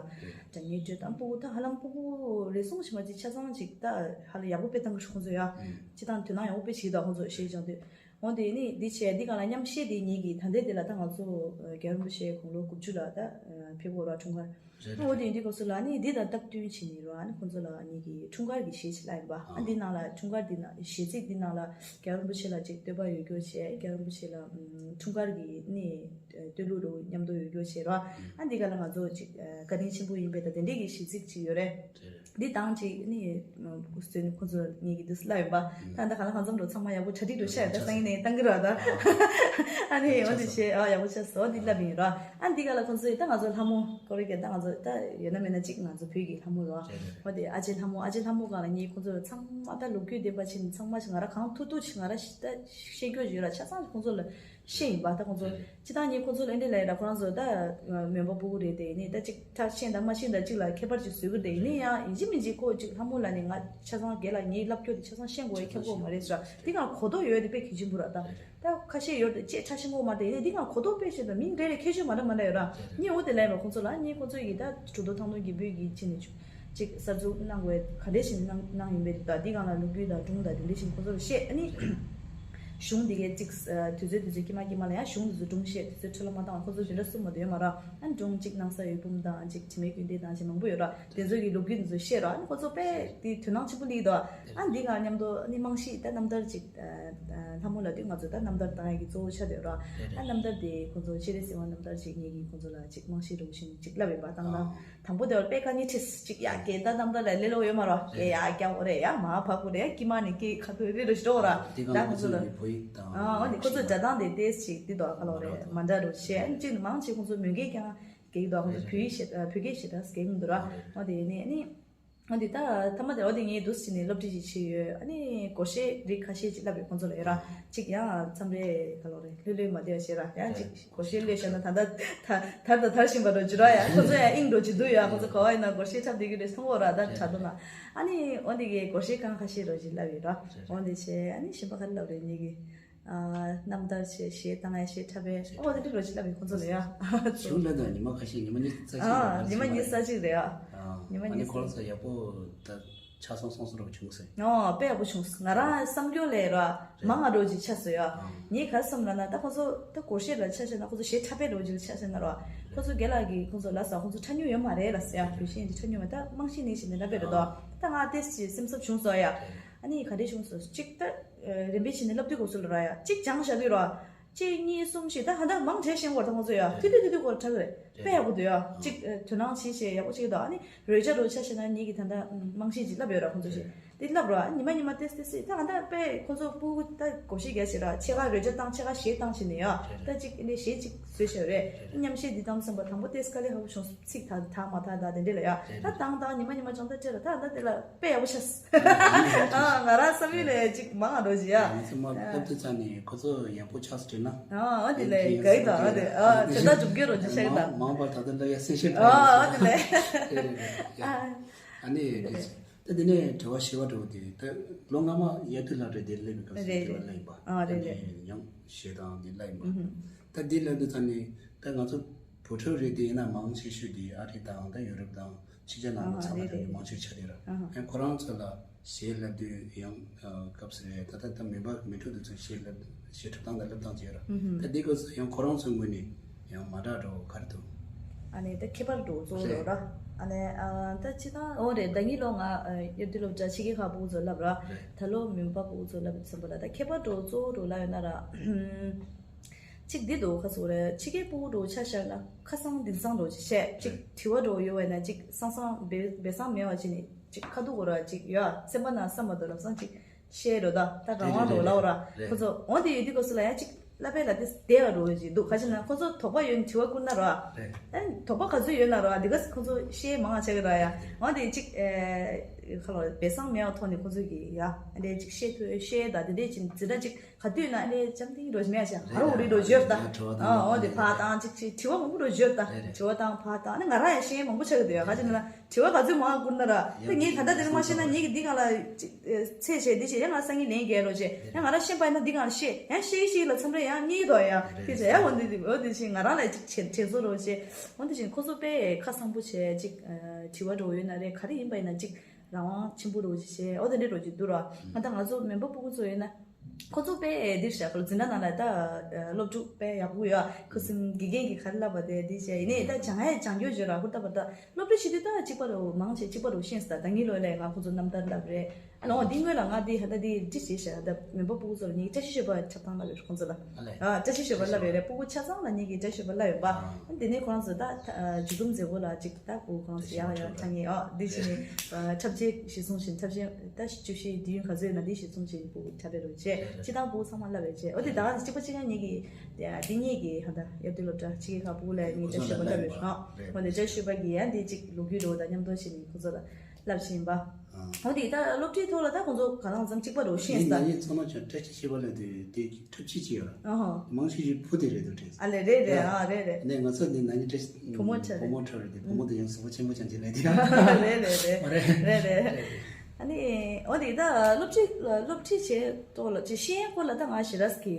སྒྲ་སྙན་སྤྲོད་སྟངས་སྤུ་གུ་ད་ཧ་ལམ་སྤུ་གུ་རེ་ཟུང་ཞིག་མ་གཅིག་ཆ་ཚང་ཅིག་ད་ཧ་ལམ་ཡག་པོ་དཔེ་བཏང་གི་རེད་ཁོ་ཚོ་ཡ། སྤྱིར་བཏང་དོ་སྣང་ཡག་པོ་དཔེ་བྱེད་ཀྱི་འདུག་ཁོང་ཚོ་གཞས་སྦྱང་དུས། འོན་ཏེ་ནི་འདི་བྱས་འདི་གང་ལ་མཉམ་བཤད་དེ་ཉིད་ཀྱི་ད་ལྟའི་དེ་ལ་ད་ང་ཚོ་རྒྱལ་བ་རིན་པོ་ཆེ་དགུང་ལོ་དགུ་བཅུ་ལ་ད་ཕེབས་ཀྱི་ཡོད་ར་འཁྲུངས་སྐར། འོ་དེ་འདི་སྐབས་སུ་ལ་ནི་འདི་དང་སྟབས་བསྟུན་བྱས་ནས་ར་ཨ་ནི་ཁོང་ཚོ་ལ་ཉིད་ཀྱི་འཁྲུངས་སྐར་གྱི་གཞས་ཅིག་བསླབས་ཡིན་པ། ཨ་འདི་ནང་ལ་འཁྲུངས་སྐར་འདི་ནང་གཞས་ཚིག་འདི་ནང་ལ་རྒྱལ་བ་རིན་པོ་ཆེ་ལ་ཅིག་བསྟོད་པ་ཡོད་རྒྱུ་བྱས། རྒྱལ་བ་རིན་པོ་ཆེ་ལ་འཁྲུངས་སྐར་གྱི་ནི་བསྟོད་གླུ་རུ་མཉམ་དུ་ཡོད་རྒྱུ་བྱས་ར། ཨ་འདི་ག་ལ་ང་ཚོ་ཅིག་བཀའ་དྲིན་ཆེན་པོ་ཡིན་པས་ད་དེ་འདྲས་ཀྱི་གཞས་ཚིག་ཅིག་ཡོད་རེད། འདི་དང་ཅིག་ནི་ཁོ་ཚོ་ནི་ཁོ་ཚོ་ངེད་ཀྱི་འདུག་སེ་ལབ་ཡིན་པ། ད་ད་ག་ལ་གང་འཚམ་འགྲོ་ཚང་མ་ཡག་པོ་གྲ་སྒྲིག་འགྲོ་ཤག་ད་སང་ཉིན་ནས་བཏང་གི་ར་ད། ཨ་ནི་འོ་འདི་བྱས་ཨ་ཡག་པོ་ཆགས་སོང་འདི་ལབ་ཡིན་ར། ཨ་འདི་ག་ལ་ཁོ་ཚོ་ད་ང་ཚོ་ལྷ་མོ་ཀོ་རེ་ག་ད་ང་ཚོ་ད་ཡོད་ན་མེད་ན་ཅིག་ང་ཚོ་བོད་ཀྱི་ལྷ་མོ་ར། འོ་དེ་ཨ་ཅེ་ལྷ་མོ་ཨ་ཅེ་ལྷ་མོ་ག་ལ་ངེད་ཁོ་ཚོ་ཚང་མ་ད་ལོ་རྒྱུས་ལྡན་པ་ཕྱིན་ཚང་མ་ཞིག་ང་ར་གང་ཐུབ་ཐུབ་ཞིག་ང་ར་ད་ཤེས་རྒྱུ་ཡོད་ར་ཆ་ཚང་ཁོ་ཚོ་ལ། ཤེས་ཡིན་པ་ད་ཁོང་ཚོ། སྤྱི་བཏང་ཉིད་ཁོང་ཚོ་ལ་ཨེ་འདྲ་ལབ་ཡ་ད་ཁོ་རང་ཚོ་ད་མོན་པ་ཕྲུ་གུ་རེད་དེ་ནི་ད་ཅིག་ཁྲ་ཤེས་དང་མ་ཤེས་དང་ཅིག་ལ་ཁྱད་པར་ཅིག་བཟོ་གི་རེད་དེ་ནི་ཡང་ཡིན་གཅིག་མིན་གཅིག་ཁོ་ཅིག་ལྷ་མོ་ལ་ནི་ང་ཆ་ཚང་རྒན་ལགས་ངའི་བསླབ་སྐྱོར་དེ་ཆ་ཚང་ཤེས་དགོས་ཡ་ཁྱབ་དགོས་མ་རེད་ཟེར་འདི་གང་གོ་རྟོགས་ཡོད་དེ་དཔེ་གལ་ཆེན་པོ་ར་ད་ད་ཁ་ཤས་ཡོད་དེ་ཅེས་ཁྲ་ཤེས་དགོས་མ་རེད་དེ་ནི་འདི་གང་གོ་རྟོགས་དཔེ་ཤེས་དང་མིང་རེ་རེ་ཁྱད་ཆོས་མ་འདྲ་མ་འདྲ་ཡོད་ར་ནི་འོ་དེ་ལབ་ཡ་ཁོང་ཚོ་ལ་ནི་ཁོང་ཚོ་ཡི་ད་གྲུབ་ཐོབ་ཐང་སྟོང་རྒྱལ་པོའི་གི་ཅི་ནི་ཆུ། ཅིག་གསར་འཛུགས་གནང་དགོས་ག་འདྲས་ཞིག་གནང་གནང་ཡིན་པའི་ད་འདི་གང་ལ་ལོ་རྒྱུས་དང་སྒྲུང་དང་དེ་འདྲས་ཞིག་ཁོ་ཚོར་བཤད་ཨ་ནི། གཞུང་འདི་གའི་ཅིག་དུས་ཚོད་དུས་ཚོད་ཀྱི་མ་ཀྱི་མ་ལ་ཡང་གཞུང་འདི་ཚོ་སྒྲུང་བཤད་དུས་ཚོད་འཕྲོ་བརླག་མ་བཏང་བ་ཁོ་ཚོ་དེ་འདྲ་གསུངས་མ་འདོད་མ་ར་ཨ་ནི་སྒྲུང་ཅིག་གནང་ས་ཡོད་འབུམ་དང་ཅིག་དྲི་མེད་ཀུན་ལྡན་དང་ཅིག་མང་པོ་ཡོད་ར་དེ་ཚོ་གི་ལོ་རྒྱུས་འདི་ཚོ་བཤད་ར་ཨ་ནི་ཁོ་ཚོ་དཔེ་དེ་དོ་སྣང་ཆེན་པོ་སླེབས་འདུག་ཨ་ནི་འདི་གང་མཉམ་དུ་ཨ་ནི་རྨང་གཞི་ད་རྣམ་ཐར་ཅིག་ལྷ་མོ་ལ་དུས་ང་ཚོ་ད་རྣམ་ཐར་བཏང་ཡ་གི་གཙོ་བོ་ཆགས་བསྡད་ར་ཨ་ནི་རྣམ་ཐར་དེ་ཁོ་ཚོ་སྤྱན་རས་གཟིགས་དབང་རྣམ་ཐར་ཅིག་ངེད་ཀྱིས་ཁོ་ཚོ་ལ་ཅིག་རྨང་གཞི་འདྲ་བོ་ཞིག་ཅིག་བསླབས་ཡོད་པ་དང་ད། དང་པོ་དེ་བར་དཔེ་དཀའ་ངལ་འཕྲད་ཅིག་ཡ་སྐད་ད་རྣམ་ཐར་ལ་ལེ་ལོ་ཡོད་མ་རོ་སྐད་ཡ་རྒྱག་དགོས་རེད་ཡ་མ་ཕབ་དགོས་རེད་ཀྱི་མ་ནི་སྐད་ཁ་ཐོད་རི་རུ་ཞིག་འགྲོ་ར་ད་ཁོ་ཚོ་ལ་བོད་ཡིག་དང་ཨ་འོ་ནི་ཁོ་ཚོ་སྒྲ་གདངས་དེ་ཏེས་ཅིག་འདི་དོ་ཁ་ལོ་རེད་མ་འདྲ་རུ་བྱས་ཅིག་མང་ཆེ་ཁོ་ཚོ་མོན་སྐད་ཀྱང་སྐད་དོ་ཁོ་ཚོ་བོད་ཡིག་ཞེ་བོད་སྐད་ཞེ་དྲག་སྐད་མི་འདུག་ར་འོ་དེ་ནི་ནི་འོ་འདི་ད་ཐ་མ་དེ་འོ་དེ་ངས་འདུག་ཟེར་ནས་སློབ་ཁྲིད་ཅིག་བྱས་ཡོད་ཨ་ནི་སྒོར་གཞས་རིགས་ཁ་ཤས་ཅིག་བསླབས་ཡོད་ཁོ་ཚོ་ལ་ཡོད་ར་ཅིག་ཡང་མཚམས་རེ་ཁ་ལོ་རེད་ལྷོད་ལྷོད་མ་བསྡད་པ་བྱས་ར་ཡང་ཅིག་སྒོར་གཞས་ལས་བཤད་ན་ད་ལྟ་ད་དར་དར་དར་བཞིན་པ་རོ་ཇི་ར་ཡ་ཁོ་ཚོ་ཡང་ཨིང་འགྲོ་ཇི་འདུག་ཡ་ཁོ་ཚོ་ག་བ་ཡིན་ན་སྒོར་གཞས་འཁྲབ་བསྡད་ཀྱི་རེད་སོང་གོ་ར་ད་དྲ་ཐོག་ན་ཨ་ནི་འོ་འདི་གའི་སྒོར་གཞས་གང་ཁ་ཤས་རོ་ཇི་ལབ་ཡོད་ར་འོ་འདི་བྱས་ཨ་ནི་གཞན་པ་ག་རེ་ལབ་རེད་ཉིད་ཀྱི་རྣམ་ཐར་བྱས་གཞས་བཏང་ཡ་གཞས་འཁྲབ་པའི་འོ་འདི་འདྲ་རོ་ཇི་ལབ་ཡོད་ཁོ་ཚོ་ལ་ཡ་གཞུང་ལ་དང་ཉི་མ་ཁ་ཤས་ཉི་མ་ཉི་ཤུ་རྩ་གཅིག་ཉི་མ་ཉི་ཤུ་རྩ་གཅིག་རེད་ཡ་ཉི་མ་ཉི་ཤུ་རྩ་གཅིག་ཡག་པོ་ད། ཆ་ཚང་སོང་སོང་རོགས་བྱུང་ཟེར། ཨོ་དཔེ་ཡག་པོ་བྱུང་སོང་ང་རང་བསམ་རྒྱུ་ལས་ར་མ་ང་རོགས་ཅིག་ཆ་སོ་ཡ། ངས་ག་བསམ་ལ་ན་ད་ཁོ་ཚོ་ད་སྒོར་གཞས་ལ་ཆ་བཞག་ན་ཁོ་ཚོ་གཞས་འཁྲབ་པའི་རོགས་ཅིག་ལ་ཆ་བཞག་ན་ར། ཁོ་ཚོ་རྒན་ལགས་ཀྱིས་ཁོ་ཚོ་ལ་ཟ་ཁོ་ཚོ་འཁྲབ་མྱོང་ཡོད་མ་རེད་ལ་ཟེར་ཡ་བོད་གཞས་འདི་འཁྲབ་མྱོང་མེད་ད་རྨང་གཞི་ནས་ཞིག་མེད་ན་དཔེ་རེད་དོ། ད་ང་ཏེས་ཅིག་སེམས་འཚབ་བྱུང་སོ་ཡ། ཨ་ནི་ག་འདྲས་བྱུང་སོ་གཅིག་ད། རིམ་པས་བྱས་ནས་བསླབ་དུས་སྐབས་སུ་ལ་ར་ཡ་གཅིག་སྦྱངས་བཞག་དུས་ར། གཅིག་གཉིས་གསུམ་བཞི་ད་ཧ་ད་མང་ཆེ་ཤེས་བར་ད་ཁོང་ཚོ་ཡ་དུས་དུས་དུས་དུས་སྐོར་ཁྲག་རེད། དཔེ་ཡག་པོ་འདུག་ཡ། གཅིག་དོ་སྣང་བྱེད་བྱེད་ཡག་པོ་བྱེད་ཀྱི་འདུག་ཨ་ནི་རོལ་ཆ་རོལ་ཆ་བྱས་ན་ངེད་ཀྱི་ད་ད་རྨང་གཞི་ཅིག་བསླབ་ཡོད་ར་ཁོང་ཚོ་ཞིག་དེ་བསླབ་ར་ཉི་མ་ཉི་མ་ཏེས་ཏེས་ད་ད་དཔེ་ཁོང་ཚོ་སྤུ་གུ་ད་གོ་ཤེས་རྒྱ་ཆེ་ར་ཕྱེད་ཀ་རོལ་ཆ་བཏང་ཕྱེད་ཀ་གཞས་བཏང་བྱས་ནས་ཡ་ད་གཅིག་ཨ་ནི་གཞས་གཅིག་བཟོས་བྱས་རེད། མཉམ་གཞས་འདི་བཏང་བསམ་པ་དང་པོ་ཏེས་དཀའ་ལས་ཁག་པོ་བྱུང་ཚིག་ད་དག་མ་དག་ད་དེ་འདྲས་ལ་ཡ་ད་བཏང་བཏང་ཉི་མ་ཉི་མ་ཅང་ད་སྤྲད་ལ་ད་ད་དེ་ལ་དཔེ་ཡག་པོ་ཤ། ཨ་ང་རང་བསམ་ཡུལ་ལས་ཅིག་མང་ང་འགྲོ་ཅི་ཡ། ང་ཚོ་མ་བསླབ་དུས་ཙམ་ནས་ཁོ་ཚོ་ཡག་པོ་ཆགས་སུ་བྲིས་ན། ཨ་ཨ་དེ་ལས་ག་ཡི་དང་ཨ་དེ་ཨ་དེ་ད་འཇུག་རྒྱུ་རོ་ཅི་ཤ་ཡི་དང་། མང་བར་ད་ལྟ་འདྲ་ཡ་སེ་ཤེས་ཨ་ཨ་དེ་ལས། རེད་རེད་རེད་ཡ། ཨ་ནི་ད་དེ་ནས་དྲི་བ་ཞེས་པ་འགྲོ་དེ་ད་ལོ་སྔ་མ་ཡ་དུ་ལ་རེད་དེ་སླེབས་པའི་སྐབས་སུ་རེད་དྲི་བ་རེད་སླེབས་པ་ཨ་ད་རེད་རེད་ནས་ཡང་ཞེས་དང་དེ་སླེབས་པ་ད་དེ་སླེབས་དུས་ཙམ་ནས་ད་ང་ཚོ་བུ་ཕྲུག་རེད་དེ་ཡིན་ན་མང་ཆེ་ཤོས་དེ་ཨ་རི་དང་ད་ཡུ་རོབ་དང་། ཕྱི་རྒྱལ་ནང་ལ་ཨ་ཚང་མ་རེད་དེ་རེད། མང་ཆེ་ཆ་དེ་ར། ཨ་ཡང་ཁོ་རང་ཚོ་ལ་གཞས་བསླབ་དུས་ཡང་སྐབས་སུ་རེད་ད་ལྟ་ད་མི་འབའ་མི་ཕྲུག་དེ་ཚོ་གཞས་བསླབ་གཞས་འཁྲབ་སྟངས་དང་བསླབ་སྟངས་བྱས་ར། ད་འདི་སྐབས་སུ་ཡང་ཁོ་རང་ཚོའི་ངོས་ནས་ཡང་མ་འདྲ་འགྲོ་ག་རེ་འདུག་ཨ་ནི་ད་ཁྱད་པར་འགྲོ་གཙོ་བོ་རེད་ར། ཨ་ནི་ད་སྤྱི་བཏང་འོ་རེད་ད་ངའི་ལོ་ང་ཡར་དུས་སློབ་གྲྭ་ཕྱི་རྒྱལ་ཁག་ཕྲུ་གུ་ཚོ་བསླབ་ར། ད་ལོ་མི་འབའ་ཕྲུ་གུ་ཚོ་བསླབ་བསམ་པ་ལ་ད་ཁྱད་པར་འགྲོ་གཙོ་བོ་འགྲོ་ལ་ཡོད་ན་ར། གཅིག་འདི་འདུག་ཁ་སོ་རེད་ཕྱི་རྒྱལ་ཕྲུ་གུ་འགྲོ་ཆ་བཞག་ན་ཁ་སང་དེང་སང་འགྲོ་ཅིག་བཤད་ཅིག་དྲི་བ་འགྲོ་ཡོད་བས་ན་ཅིག་སང་སང་སྦས་སྦས་གསང་མེད་བ་ཅིག་ནི་ཅིག་ཁ་ཐུག་གོ་ར་ཅིག་ཡོད་སེམས་པ་ན་བསམ་པ་འདུག་ལབ་སང་ཅིག་བཤད་རོ་ད་ད་རང་དབང་འགྲོ་ལབ་ར་ཁོ་ཚོ་འོང་དེ་ཡོད་དུས་སྐབས་སུ་ལ་ཡང་ཅིག་བསླབ་པའི་ལ་དེ་བསྡད་པ་འགྲོ་ཅིག་འདུག་ག་ཅི་ན་ཁོ་ཚོ་དོགས་པ་ཡོད་ན་དྲི་བ་བསྐུར་ན་ར་ཨ་དོགས་པ་ག་ཚོད་ཡོད་ན་ར་དེ་ག་ཁོ་ཚོ་བཤད་མང་ང་བྱ་གི་ར་ཡ་འོང་དེ་ཅིག་ཁ་ལོ་སྦས་གསང་མེད་བ་ཐོག་ནས་ཁོ་ཚོ་གི་ཡ་ཨ་དེ་ཅིག་བཤད་ཐུབ་བཤད་ད་དེ་འདྲས་ཅིག་འཛི་འདྲ་ཅིག་ག་དུས་ན་ཨ་ནི་ལྕམ་ཏིང་རོ་མེད་ཤ་ཧ་རོ་རི་རོ་བརྗོད་ད། ཨ་འོ་དེ་ཕ་དང་ཅིག་ཅིག་དྲི་བ་མང་པོ་རོ་བརྗོད་ད། དྲི་བ་དང་ཕ་དང་ཨ་ནི་ང་རང་ཡང་ཤེས་མང་པོ་ཆགས་ཀྱི་འདུག་ཡ་ག་ཅི་ན་དྲི་བ་ག་ཚོད་མང་བསྐུར་ན་ར་ཨ་ངས་ད་ལྟ་དེ་རིང་མ་ཤེས་ན་ངེད་ཀྱི་འདི་གང་ལ་ཚད་བྱས་འདི་བྱས་ཡ་ང་སང་ཉིན་ལན་རྒྱལ་རོ་བྱས་ཡ་ང་རང་ཤེས་པ་ཡིན་ན་འདི་གང་ལ་ཤེས་ཡ་ཤེས་ཤེས་ལ་མཚམས་རེ་ཡང་རྙེད་དོ་ཡ་དེ་བྱས་ཡ་འོ་འདི་འོ་འདི་བྱས་ང་རང་ལ་ཅིག་བྱེད་བྱེད་བཟོ་རོ་བྱས་འོ་འདི་བྱས་ཁོ་ཚོ་དཔེ་ཁ་སང་པོ་བྱས་ཅིག་དྲི་བ་འགྲོ་ཡོད་ན་རེད་ག་རེ་ཡིན་པ་ཡིན་ན་ཅིག་རང་དབང་ཆེན་པོ་རོ་བྱས་འོ་དེ་འདྲས་རོ་ཅིག་འདུག་ར་ང་ད་ང་ཚོ་མེམ་བར་ཕྲུ་གུ་ཚོ་ཡིན་ན། ཁོ་ཚོ་དཔེ་འདིར་བཞག་པར་འཛིན་གྲྭ་ནང་ལ་ད་སློབ་ཕྲུག་དཔེ་ཡག་པོ་ཡོད་ཁུ་སིམ་དགེ་རྒན་གྱིས་ག་རེ་བསླབ་པ་དེ་འདི་བྱས་ཡིན་ནའི་ད་སྦྱང་ཡ་སྦྱང་རྒྱུ་བརྗོད་ར་ཧུར་ཐག་པར་ད་སློབ་ཕྲུག་ཤི་དུས་ད་གཅིག་པ་རུ་མང་ཆེ་གཅིག་པ་རུ་ཤེས་སོང་ད་ངའི་ལོ་ལས་ང་ཁོ་ཚོ་རྣམ་ཐར་བསླབ་རེད་ཨ་ལོ་འདི་སྔོན་ལ་ང་འདི་ཧ་ད་འདི་འདི་བྱས་ཤག་ད་མེམ་བར་ཕྲུ་གུ་ཚོ་ལ་ངས་བཀྲ་ཤིས་ཞོལ་པ་འཁྲབ་སྟངས་བསླབ་ཡོད་ཁོང་ཚོ་ལ་ཨ་བཀྲ་ཤིས་ཞོལ་པ་བསླབ་ཡོད་རེད་ཕྲུ་གུ་ཆ་ཚང་ལ་ངས་ཀྱིས་བཀྲ་ཤིས་ཞོལ་པ་བསླབ་ཡོད་པ་ཨ་འདི་ནས་ཁོ་རང་ཚོ་ད་མཇུག་སྡོམ་མཛད་སྒོ་ལ་ཅིག་ད་ཕྲུ་གུ་ཁོ་རང་ཚོ་ཡག་ཡག་ཆགས་ངེས་ཨ་འདི་བྱས་ནས། འཁྲབ་ཆས་གཞི་བཟུང་བཞིན་འཁྲབ་ཆས་ད་བཅུ་བཞི་དུས་ཡུན་ག་ཚོད་ཡོད་ན་དེ་གཞི་བཟུང་བཞིན་ཕྲུ་གུ་འཁྲབ་པའི་རོགས་བྱས་སྤྱི་བཏང་ཕྲུ་གུ་ཚང་མ་བསླབ་པའི་བྱས་འོ་དེ་ད་ག་གཅིག་པ་གཅིག་རྐྱང་ངེད་ཀྱི་འདི་ངེད་ཀྱི་ཧ་ད་ཡར་དུས་སློབ་གྲྭ་ཕྱི་རྒྱལ་ཁག་ཕྲུ་གུ་ལ་ངེད་བཀྲ་ཤིས་པ་བསླབ་པའི་རོགས་འོ་དེ་བཀྲ་ཤིས་པ་གི་ཡང་འདི་གཅིག་ལོ་རྒྱུས་རོགས་དང་མཉམ་དུ་བྱས་ནས་ཁོ་ཚོ་ལ་བསླབ་བཞིན་པ་འོ་དེ་ད་སློབ་ཁྲིད་ཐོག་ལ་ད་ཁོ་ཚོ་ག་ལ་ཙམ་གཅིག་པ་རོགས་ཤེས་ད། ཚང་མ་ཀྱང་བཀྲ་ཤིས་ཞེས་པ་ལ་དེ་དེ། འཁྲབ་ཆས་ཅིག་ཡོད་ར། ཨ་ཧོ། མང་ཆེ་ཤོས་བུ་དེ་རེད་འདུག་དྲན་སོང་། ཨ་ལེ་རེད་རེད་ཡ། ཨ་རེད་རེད། ནས་ང་ཚོ་འདི་ན་ནིང་བཀྲ་ཤིས་བུ་མོ་འཁྲབ་བུ་མོ་འཁྲབ་རེད་དེ་བུ་མོ་དེ་ཡང་གཟུགས་པོ་ཆེན་པོ་ཅང་ཅིག་ལས་དེ་ཡ། རེད་རེད་རེད། མ་རེད། རེད་རེད། རེད་རེད། ཨ་ནི་འོ་དེ་ད་སློབ་ཁྲིད་སློབ་ཁྲིད་བྱས་ཐོག་ལ་ཅིག་ཤེས་ཡོན་སྐོར་ལ་ད་ང་ཞེ་དྲག་གི་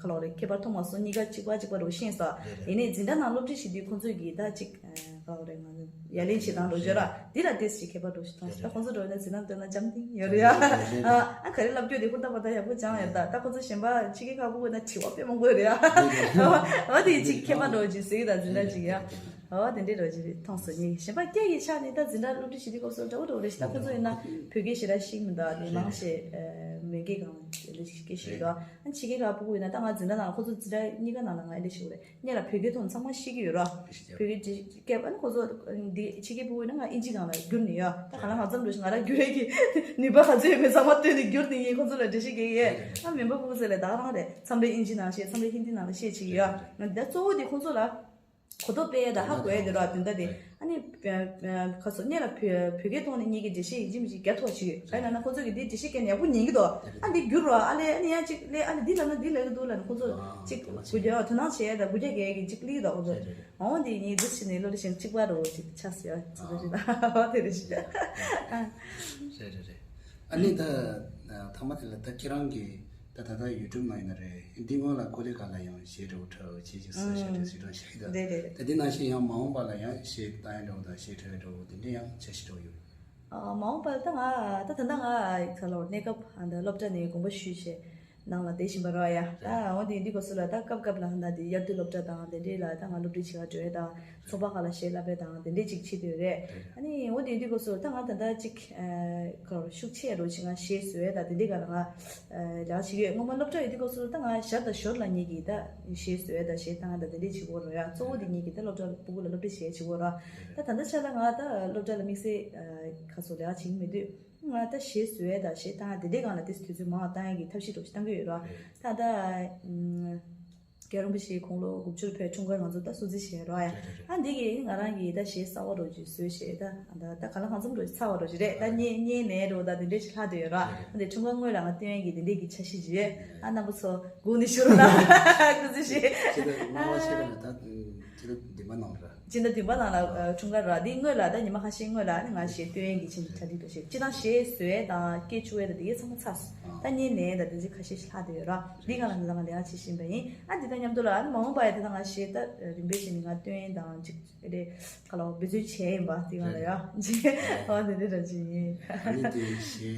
ཁ་ལོ་རེད་ཁྱད་པར་མཐོང་མ་སོང་གཉིས་ཀ་གཅིག་པ་གཅིག་པ་རུ་ཤེས་སོང་། རེད་རེད། ཡིན་ནའི་འཛིན་གྲྭ་ནང་སློབ་ཁྲིད་བྱེད་དུས་ཁོང་ཚོས་གི་ད་ཅིག་ཁ་ལོ་རེད་ང་ཚོ་ཡ་ལན་བྱེད་སྟངས་རོ་བརྗོད་ར་འདི་ལ་ཏེས་ཞིག་ཁྱད་པར་འགྲོ་ཞིག་མཐོང་སོང་། ད་ཁོང་ཚོ་འགྲོ་ན་འཛིན་གྲྭ་འདོན་ན་འཇམ་ཐིང་ཡོད་རེད་ཡ། ཨ་ག་རེ་ལབ་རྒྱུ་དེ་ཧུར་ཐག་པ་ད་ཡག་པོ་སྦྱངས་ཡོད་ད། ད་ཁོ་ཚོ་གཞན་པ་ཕྱི་རྒྱལ་ཁག་པོ་ན་དྲི་བ་དཔེ་མང་པོ་ཡོད་རེད་ཡ། ཨ་དེ་ཅིག་ཁྱད་པར་འགྲོ་ཅིག་ཟེར་གི་ད་འཛིན་གྲྭ་ཅིག་ཡ། ཨ་དེ་འདྲའི་རོ་ཅིག་མཐོང་སོང་ངས། གཞན་པ་སྐད་ཡིག་ཆ་ནི་ད་འཛིན་གྲྭ་སློབ་ཁྲིད་བྱེད་དུས་སྐབས་སུ་འདྲ་བོ་འདྲ་བོ་རེད་ཤི། ད་ཁོ་ཚོ་ཡིན་ན་བོད་སྐད་ཞེ་དྲག་ཤེས་མི་འདུག་དེ་མང་ཆེ་མོན་སྐད་གང་ལ་སྐད་ཤེས་འདུག་ཨ་ཕྱི་རྒྱལ་ཁག་པོ་ཡིན་ན་ད་ང་འཛིན་གྲྭ་ནང་ཁོ་ཚོ་འཛིན་གྲྭ་གཉིས་ཀ་ནང་ལ་ང་ཨེ་འདྲ་ཞིག་རེད། སྔོན་ལ་བོད་སྐད་ཐོག་ཚང་མ་ཤེས་ཀྱི་ཡོད་ར། བོད་སྐད་ཅིག་སྐད་ཨ་ནི་ཁོ་ཚོ་འདི་ཕྱི་རྒྱལ་ཕྲུ་གུ་ཡིན་ན་ང་ཨིན་ཇི་ནང་ལ་བསྒྱུར་ནས་ཡོད། ད་ག་ལ་ང་ཙམ་འགྲོ་ཞིག་ང་རང་བསྒྱུར་ཡས་ཀྱི་ནུས་པ་ག་ཚོད་ཡོད་མེད་ཚང་མ་བཏོན་ནས་བསྒྱུར་ནས་ཡིན། ཁོ་ཚོ་ལ་འགྲེལ་བཤད་རྒྱག་གི་ཡས། ཨ་མེམ་བར་ཕྲུ་གུ་ཚོ་ལ་ད་ག་རང་རེད། མཚམས་རེ་ཨིན་ཇི་ནང་བཤད་མཚམས་རེ་ཧིན་དི་ནང་ལ་བཤད་བྱེད་ཀྱི་ཡོད། ང་འདི་གཙོ་བོ་དེ་ཁོ་ཚོ་ལ་གོ་རྟོགས་སྤེལ་ཡས་དང་ཧ་གོ་ཡས་དེ་ར་དོན་དག་དེ་ཨ་ནི་ཁ་སོ་སྔོན་ལ་བོད་བོད་སྐད་ཐོག་ནས་ངེད་ཀྱི་འགྲེལ་བཤད་ཡིན་གཅིག་མིན་གཅིག་རྒྱག་ཐུབ་པ་བྱེད་ཀྱི་ཡོད། ག་ཡིན་ན་ཁོ་ཚོ་གི་འདི་འགྲེལ་བཤད་བཀལ་ནས་ཡག་པོ་ཉན་གྱི་འདུག་ཨ་འདི་བསྒྱུར་རོགས་ཨ་ལས་ཨ་ནི་ཡང་གཅིག་ལས་ཨ་ནི་འདི་ལབ་ན་འདི་ལབ་ཀྱི་འདུག་ལབ་ནས་ཁོ་ཚོ་གཅིག་དགུ་བརྒྱ་དོ་སྣང་བྱེད་ཡས་དང་དགུ་བརྒྱ་བརྒལ་གྱི་གཅིག་ཀླིག་དང་ཁོ་ཚོ། འོ་འདི་ངས་འདི་བྱས་ནས་ལོ་རེ་བཞིན་གཅིག་པ་རུ་གཅིག་ཆགས་སོང་ཡ། ཙི་ཙི་རེད་ད། འོ་དེ་རེད་ཤི། རེད་རེད་རེད། ཨ་ནི་ད་ཐ་མ་དེ་ལ་ད་ཁྱེད་རང་གིས་ད་ད་ལྟ་ཡུ་ཊུབ་ནང་ཡིན་ན་རེད། འདི་སྔོན་ལ་ཀོ་ལི་གྷལ་ལ་ཡང་གཞས་འདྲ་བོ་འཁྲབ་བྱས་ཀྱི་ས་ཞབས་བྲོ་སྲིད་སྒྲོན་ཞིག་ད། རེད་རེད་རེད། ད་འདི་ནང་བཞིན་ཡང་མ་འོངས་པ་ལ་ཡང་གཞས་བཏང་ཡ་འདྲ་བོ་དང་གཞས་འཁྲབ་ཡ་འདྲ་བོ་དེ་འདྲ་ཡང་འཆར་གཞི་འདྲ་བོ་ཡོད། ཨ་མ་འོངས་པ་ད་ང་ད་ད་ལྟ་ང་ཁ་ལོ་གནས་སྐབས་ཨ་ད་སློབ་གྲྭ་ནས་དགོངས་པ་ཞུས་བྱས། ནང་ལ་བསྡད་བཞིན་པ་རེད་ཡ། ད་འོ་དེ་འདི་སྐབས་སུ་ལ་ད་སྐབས་སྐབས་ལ་ད་དེ་དབྱར་དུས་སློབ་གྲྭ་དང་དེ་འདྲས་ལ་ད་ང་སློབ་ཁྲིད་བྱེད་ག་འགྲོ་ཡ་དང་། ཚོགས་པ་ཁག་ལ་གཞས་བསླབ་པ་དང་དེ་འདྲས་ཅིག་བྱེད་སྡོད་རེད། ཨ་ནི་འོ་དེ་དུས་སྐབས་སུ་ད་ང་ད་ལྟ་ཅིག་ཨ་ཁ་ཤུགས་ཆེ་རུ་ཅིག་ང་གཞས་བཟོ་ཡ་ད་དེ་འདྲས་ག་ལ་ང་ཨ་ལས་ཀ་བྱེད་ཀྱི་ཡོད། སྔོན་མ་སློབ་གྲྭ་ཡོད་དུས་སྐབས་སུ་ད་ང་ཞར་དང་ཞོར་ལ་ངེད་ཀྱིས་ད་གཞས་བཟོ་ཡ་ད་གཞས་བཏང་ཡ་ད་དེ་འདྲས་བྱེད་ཀྱི་ཡོད་རེད་ཡ། གཙོ་བོ་དེ་ངེད་ཀྱིས་ད་སློབ་གྲྭ་ཕྲུ་གུ་ལ་སློབ་ཁྲིད་བྱེད་ཡ་བྱེད་ཀྱི་ཡོད་རེད། ད་ད་ལྟ་ཆ་ལ་ང་ད་སློབ་གྲྭ་ལ་དམིགས་བསལ་ཨ་ཁ་སོ་ལས་ཀ་བྱེད་ཀྱི་མེད་དུས། ང་ད་གཞས་བཟོ་ཡ་ད་གཞས་བཏང་ཡ་དེ་འདྲའི་སྒང་ལ་ཏོག་ཙམ་དུས་ཚོད་མང་བ་བཏང་ཡ་གི་ཐབས་ཤེས་འདྲ་ཞིག་བཏང་གི་ཡོད་ར། ད་ད་ཨུམ་རྒྱལ་བ་རིན་པོ་ཆེའི་དགུང་ལོ་དགུ་བཅུར་ཕེབས་འཁྲུངས་སྐར་ང་ཚོ་ད་སྲུང་བརྩི་བྱས་ར་ཡ། ཨ་འདི་གི་ང་རང་གི་ད་གཞས་གསར་བ་འདྲ་ཅིག་བཟོས་བྱས་ད་ད་ད་ག་ལ་གང་འཚམ་འདྲ་ཅིག་ཚར་བ་འདྲ་ཅིག་རེད། ད་བརྙན་བརྙན་ལེན་འདྲ་ད་དེ་འདྲ་ཞིག་ལྷག་བསྡད་ཡོད་ར། ཨ་འདི་འཁྲུངས་སྐར་སྔོན་ལ་ང་སྟོན་ཡ་གི་དེ་འདྲའི་གི་འཆར་གཞི་ཅིག་ཡོད། ཨ་རྣམ་པ་ཚོ་སྒུག་ནས་བཞུགས་རོགས་གནང་། སྐུ་གཟུགས་ཞིག་ཅི་ད་སྣང་བ་ཆེ་ར་ད་ཅི་ད་འདི་མ་གནང་ར། སྤྱི་ཟླ་བདུན་པ་ནང་ལ་ཨ་འཁྲུངས་སྐར་ར། འདི་སྔོན་ལ་ད་ཉི་མ་ཁ་ཤས་སྔོན་ལ་ནི་ང་གཞས་སྟོན་གྱི་ཆེད་དུ་གྲ་སྒྲིག་འདྲ་བྱས། སྤྱི་བཏང་གཞས་བཟོ་ཡས་དང་སྐད་བཅུག་ཡས་དང་དེ་གའི་ཚང་མ་ཚར་སོང་། ད་བརྙན་ལེན་དང་དེ་ཚོ་ཁ་ཤས་ཤིག་ལྷག་བསྡད་ཡོད་ར། འདི་སྒང་ལ་ང་ཚང་མ་ལས་ཀ་བྱེད་བཞིན་པ་ཡིན། ཨ་འདི་དང་མཉམ་དུ་ལ་ཨ་ནི་མ་འོངས་པ་ཡི་ད་ལྟ་ང་གཞས་ད་རིམ་པས་བྱས་ནས་ང་སྟོན་དང་ཅིག་རེད་ག་ལ་འབད་བརྩོན་བྱས་ཡིན་པ་དེ་སྒང་ལ་ཡ་ཅིག་ཨ་དེ་འདྲ་འདྲ་ཅིག་ཡིན། ཨ་ནི་དེ་གཞས་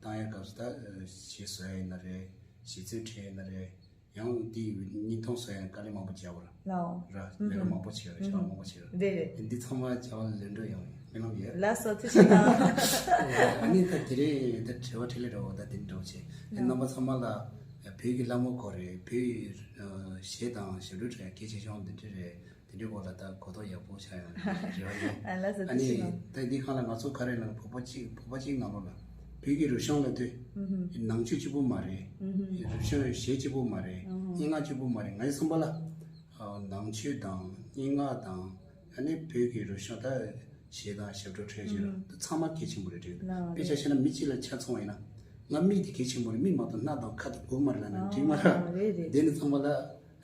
བཏང་ཡས་སྐབས་སུ་ད་གཞས་བཟོ་ཡས་ཡིན་ན་རེད། གཞས་ཚིག་འབྲི་ཡས་ཡིན་ན་རེད། ཡང་དེའི་བརྙན་ཐུང་བཟོ་ཡང་དཀའ་ལས་མང་པོ་བརྒྱབ་པ་ར། ལའོ། ར་ལས་ཀ་མང་པོ་བྱས་ར་ཞག་མང་པོ་བྱས་ར། རེད་རེད། འདི་ཚང་མ་བྱ་བ་ལས་འགྲོ་ཡང་རྨི་ལམ་ཡོད། ལགས་སོ་ཐུགས་རྗེ་གནང་། ཨ་ནི་ད་དེ་རིང་ད་དྲི་བ་དྲིས་ལན་འདྲ་བོ་ད་དེ་འདྲ་བོ་བྱས། ཨ་རྣམ་པ་ཚང་མ་ལ་བོད་ཀྱི་ལྷ་མོ་སྐོར་རེད། བོད་ཡི་གཞས་དང་ཞབས་བྲོ་འཁྲབ་ཡ་གལ་ཆེ་ཆུང་འདི་འདྲ་རེད། དེ་འདྲའི་སྐོར་ལ་ད་གོ་རྟོགས་ཡག་པོ་ཆགས་ཡོང་རེ་བ་ཡོད། ཨ་ལགས་སོ། ཨ་ནི་ཐུགས་རྗེ་གནང་། ད་འདི་སྒང་ལ་ང་ཚོ་ག་རེ་ལབ་ན་བོད་པ་གཅིག་བོད་པ་གཅིག་ནང་ལོགས་ལ་བོད་ཀྱི་རུ་ཤང་ལབ་དུས་ནང་ཆོས་གཅིག་པུ་མ་རེད། རུ་ཤང་གཞས་གཅིག་པུ་མ་རེད། སྙན་ངག་གཅིག་པུ་མ་རེད། ངའི་བསམ་པ་ལ་ནང་ཆོས་དང་སྙན་ངག་དང་ཨ་ནི་བོད་ཀྱི་རུ་ཤང་ད་གཞས་དང་ཞབས་བྲོ་འཁྲབ་བྱེད་ར་ད་ཚང་མ་གལ་ཆེན་པོ་རེད་འགྲིག་དཔེ་ཆ་བཞག་ན་མི་གཅིག་ལ་ཆ་མཚོན་པ་ཡིན་ན་ང་མིག་དེ་གལ་ཆེན་པོ་རེད། མིག་མ་གཏོགས་སྣ་དང་ཁ་དེ་གོ་མ་རེད་ལབ་ན་འགྲིག་མ་རེད། དེ་ནི་ཚང་མ་ལ།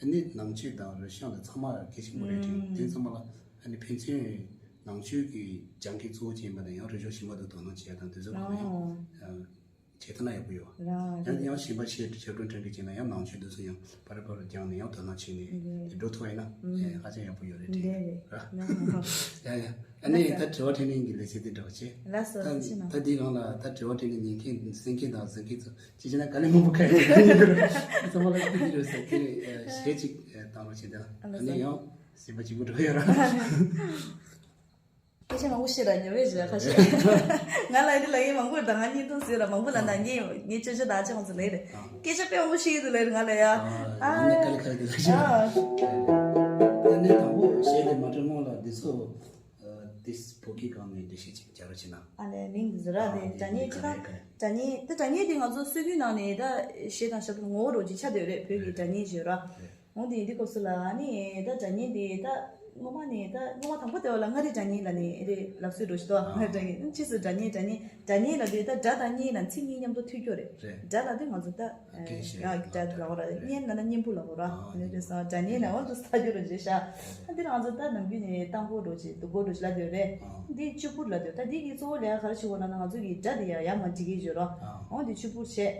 ཨ་ནི་ནང་ཆོས་དང་རུ་ཤང་དང་ཚང་མ་གལ་ཆེན་པོ་རེད་དྲན། དེ་ཚང་མ་ལ་ཨ་ནི་ཕན་ཚུན་ནང་ཆོས་ཀྱི་སྦྱང་མཁན་གཙོ་བོ་ཅན་པ་དང་ཡང་རུ་ཤང་གཞན་པ་དང་དོ་སྣང་བྱེད་ཡ་དང་དེ་ཚོ་གང་ཡང་བྱེད་ཐུབ་ན་ཡག་པོ་ཡོད། ཡང་ཡང་གཞན་པ་ཞེས་ཞབས་བྲོ་འཁྲབ་མཁན་བྱས་ན་ཡང་ནང་ཆོས་དེ་ཚོ་ཡང་པར་པར་སྦྱངས་ནས་ཡང་དོ་སྣང་བྱས་ནས་དེ་འགྲོ་ཐུབ་ཡིན་ན་ཧ་ཅང་ཡག་པོ་ཡོད་རེད་དྲན་ར། ཡ་ཡ། ཨ་ནི་ད་དྲི་བ་དྲིས་ལན་གྱི་ལེ་ཚན་དེ་འདྲ་བ་བྱེད། ལགས་སོ། ད་ཐུགས་རྗེ་གནང་། ད་འདི་སྒང་ལ་ད་དྲི་བ་དྲིས་ལན་ཉན་མཁན་གསན་མཁན་དང་གཟིགས་མཁན་ཚོ་ཅི་བྱས་ན་དཀའ་ལས་མང་པོ་ཁག་ཡོད་ཀྱི་རེད། ཚང་མ་ལ་ཐུགས་རྗེ་ཆེ་ཟེར་དེ་ནས་གཞས་གཅིག་བཏང་རོགས་བྱེད་དང་། ཨ་ནི་ཡང་སེམས་པ་གཅིག་པུ་འགྲོ་ཡོད་ར། སྐད་ཆ་མང་པོ་བཤད་ར་ཉོ་བས་བྱས་ཁ་ཤས། ང་ལ་འདི་ལ་ཡིན་མང་པོ་དང་ང་གཉིས་སྟོང་ཟེར་ལ་མང་པོ་ལ་ན་ངས་ངས་ཅོ་ཅོ་དང་ཅི་མང་ཚོ་ལས་རེད། སྐད་ཆ་དཔེ་མང་པོ་བཤད་ཡོད་དུ་ལས་རེད་ང་ལ་ཡ། ཨ་ནི་དཀའ་ལས་ཁག་གི་ལས་བྱེད། ཨ་ནི་དང་པོ་གཞས་དེ་མ་འགྲོ་སྔོན་ལ་འདི་ཚོ། ཏིས་བོད་སྐད་སྒང་ནས་འགྲེལ་བཤད་ཅིག་རྒྱག་རོགས་བྱེད་ན། ཨ་ལས་མིང་འདི་ཟེར་ར་དེ་སྒྲ་སྙན་ཅི་ད་སྒྲ་སྙན་དེ་ང་ཚོ་སྲོལ་རྒྱུན་ནང་ནས་ད་གཞས་དང་ཞབས་བྲོ་ངོ་བོ་རོ་ཅིག་ཆགས་བསྡད་ཡོད་རེད་བོད་ཀྱི་སྒྲ་སྙན་ཞེས་ར། འོང་དེ་ཡིན་དུས་སྐབས་སུ་ལ་ཨ་ནི་ད་སྒྲ་སྙན་དེ་ད་སྔོན་མ་ནས་ད་སྔོན་མ་དང་པོ་དེ་བ་ལ་མངའ་རིས་སྒྲ་སྙན་ལ་ནས་ཨེ་རེད་ལབ་སྲོལ་རོ་ཞིག་ཏོ། མངའ་རིས་སྒྲ་སྙན་ཕྱིས་སུ་སྒྲ་སྙན་སྒྲ་སྙན་སྒྲ་སྙན་ལབ་དུས་ད་སྒྲ་དང་སྙན་ལ་ཚིག་གཉིས་མཉམ་དུ་མཐུད་རྒྱུ་རེད། སྒྲ་ལབ་དུས་ང་ཚོ་ད། སྒྲ་ལབ་ར་སྙན་ལབ་ན་སྙན་པོ་ལབ་ར། ཨ་ནི་དེ་སང་སྒྲ་སྙན་ལ་འོ་འདུག་ས་རྒྱུ་རུ་བརྗོད་ཤག་ཨ་འདི་རང་ཚོ་ད་ནམ་རྒྱུན་ནས་ཏམ་བུ་རུ་བྱེད་དུ་གོ་རུ་ལ་དེ་རེད། འདི་ཆུ་བུར་ལ་དེ་ད་འདི་གི་གཙོ་བོ་ལས་ག་རེ་བྱེད་དགོས་ལབ་ན་ང་ཚོ་གི་སྒྲ་དེ་ཡ་ཡ་མ་འགྲིག་གི་བརྗོད་ར། འོ་འདི་ཆུ་བུར་བྱས།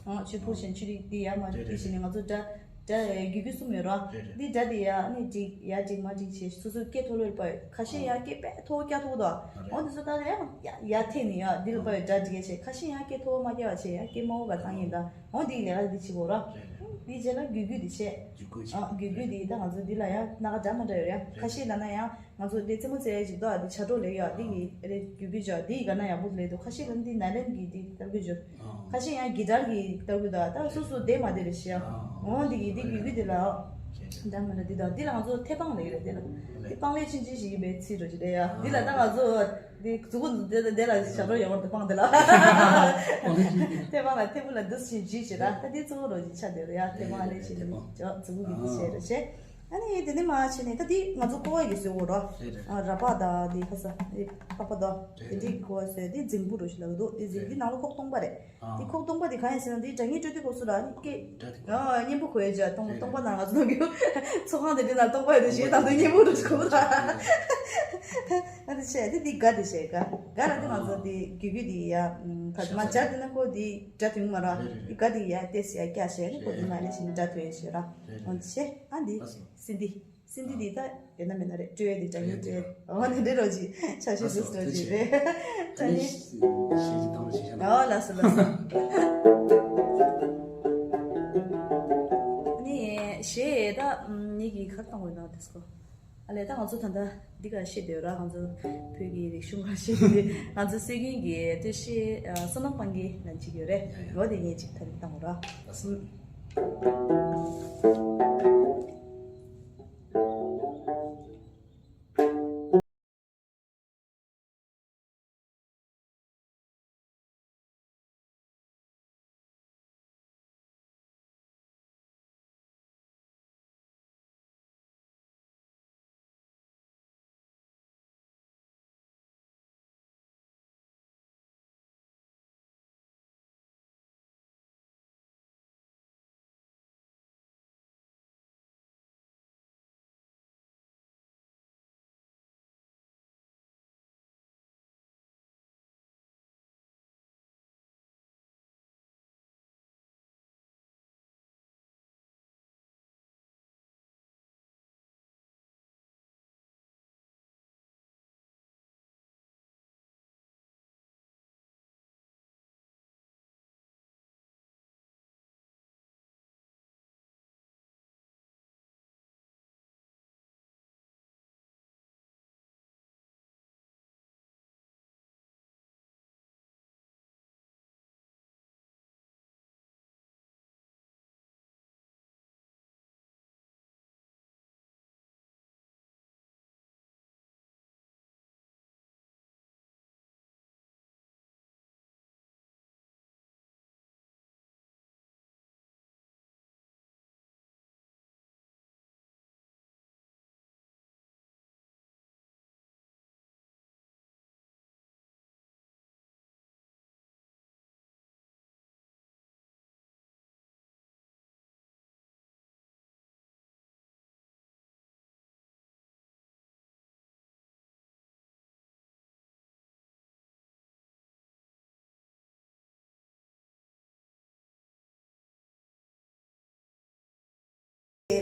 ཨ་ཆུ་བུར་བྱས་ཆུ་རིགས་འདི་ཡ་མ་འགྲིག་གི་བྱས་ནས་ང་ཚོ་སྒྲ་སྒྲ་རྒྱུ་རྒྱུ་གསུམ་ཡོད་ར། འདི་སྒྲ་དེ་ཡ་ནི་འགྲིག་ཡ་འགྲིག་མ་འགྲིག་བྱས་སོ་སོའི་སྐད་མཐོ་ལོས་པ་ཁ་ཤས་ཡ་སྐད་དཔེ་མཐོ་སྐྱ་མཐོ་དོ། འོ་འདི་ཚོ་ད་ཡ་ཡ་ཡ་ཐེ་ནི་ཡ་འདི་ལ་པ་ཡ་སྒྲ་འགྲིག་ཡ་བྱས་ཁ་ཤས་ཡ་སྐད་མཐོ་མ་སྐྱ་བ་བྱས་ཡ་སྐད་དམའ་བོ་ག་ཚང་ཡིན་ད། འོ་འདི་ལས་ཀ་འདི་བྱེད་དགོས་ར། འདི་རྗེས་ལ་རྒྱུད་རྒྱུད་འདི་བྱས། རྒྱུད་རྒྱུད་བྱས། ཨ་རྒྱུད་རྒྱུད་འདི་ད་ང་ཚོ་འདི་ལ་ཡང་སྣ་ཁ་འདྲ་མ་འདྲ་ཡོད་ར། ཁ་ཤས་ལ་ན་ཡང་ང་ཚོ་འདི་རྩེད་མོ་རྩེ་ཡ་ཅིག་འདུག་ཨ་འདི་བྱ་སྒྲོག་ལས་ཡོད་ཨ་འདི་གི་རེད་རྒྱུད་རྒྱུད་བྱ་འདི་ག་ན་ཡག་པོ་ལས་འདུག་ཁ་ཤས་ལ་འདི་ནཱ་ལེན་གི་འདི་ལྟ་བུ་བྱོས། ཁ་ཤས་ཡང་གི་ཊར་གི་ལྟ་བུ་འདུག་ཨ་ད་སོ་སོ་བདེ་མ་བདེ་རེད་ཤི་ཡ། འོ་འདི་གི་འདི་རྒྱུད་རྒྱུད་འདི་ལ་འདྲ་མ་འདྲ་འདི་དང་འདི་ལ་ང་ཚོ་ཐེ་པང་ལས་རེད་འདི་ལ་འདི་པང་ལས་ཆུང་ཆུང་ཞིག་ཡིན་པའི་ཚིག་རོ་ཅིག་རེད་ཡ་འདི་ལ་ད་ང་ཚོ། འདི་གཟུགས་པོ་འདི་དང་འདི་ལ་ཞབས་བྲོ་ཡོང་བར་དུ་སྤང་འདི་ལ། ཐེ་བང་ལ་ཐེ་བུ་ལ་འདུ་ཞིང་བརྗིད་བྱེད་ར། ད་འདི་གཙོ་བོ་རོ་ཞིག་ཆ་འདོད་ར་ཡ་ཐེ་བང་ལས་བྱེད་ནི་གཟུགས་པོ་འདི་འདི་བྱེད་ར་བྱེད། ཨ་ནི་དེ་ནི་མ་བྱེད་ནི་ད་འདི་ང་ཚོ་ཀོ་བ་ཡི་བཟོས་འོ་ར། ར་པ་ད་འདི་ཁ་ས་འདི་པ་པ་ད་འདི་འདི་ཀོ་བ་བཟོས་འདི་རྫིང་བུ་རོ་ཞིག་ལ་འདུག་འདི་རྫིང་འདི་ནང་ལོ་ཁོག་སྟོང་པ་རེད། འདི་ཁོག་སྟོང་པ་འདི་གང་ཡིན་ཟེར་ན་འདི་སྒྲ་སྙན་སྤྲོད་དུས་སྐབས་སུ་ལ་ནི་སྐད་སྙན་པོ་གོ་ཡ་ཅག་སྟོང་སྟོང་པ་ནང་ང་ཚོ་གི་ཚོགས་ཁང་དེ་འདྲ་ནང་སྟོང་པ་ཡོད་དུ་ཞེས་དང་དུ་སྙན་པོ་རུ་གོ་ད། ཨ་འདི་བྱས་འདི་འདི་དགའ་འདི་བྱས་དགའ་དགའ་ལ་འདི་ང་ཚོ་འདི་རྒྱུད་རྒྱུད་འདི་ཡ་ཕ་མ་སྦྱར་འདི་ན་ཁོ་འདི་སྒྲ་ཐོན་མ་ར་འདི་དགའ་འདི་ཡ་ཏེ་སི་ཡ་སྐྱ་བྱས་ནི་ཁོ་འདི་མ་ནི་ཞིག་སྒྲ་ཐོན་ཞེས་ར་འོ་འདི་བྱས་ཨ་འདི་སིན་འདི། སིན་དི་དི་ད་ཡོད་ན་མེད་ན་རེད་སྤྲོད་ཡ་དི་དྲ་ངན་སྤྲོད་ཡ་འོ་ནི་འདི་རོ་ཇི་ཆ་ཤས་སུ་སྤྲོད་ཇི་རེད་དྲ་ངན། ཨོ་ལགས་སོ་ལགས་སོ། ག་རེ་བཏང་དགོས་ན་དེ་སྐོར། ཨ་ལས་ད་ང་ཚོ་ད་ལྟ་འདི་ག་བཤད་བསྡད་ཡོད་ར། ང་ཚོ་བོད་ཀྱི་རིག་གཞུང་ག་བཤད་དེ་ང་ཚོ་སྲོལ་རྒྱུན་གྱི་སྟོད་གཞས་ཨ་བསོད་ནམས་དཔལ་གྱིས་ལ་གཅིག་ཡོད་རེད། འོ་དེ་ངས་གཅིག་ད་རེས་བཏང་དགོས་ར། ལགས་སོ།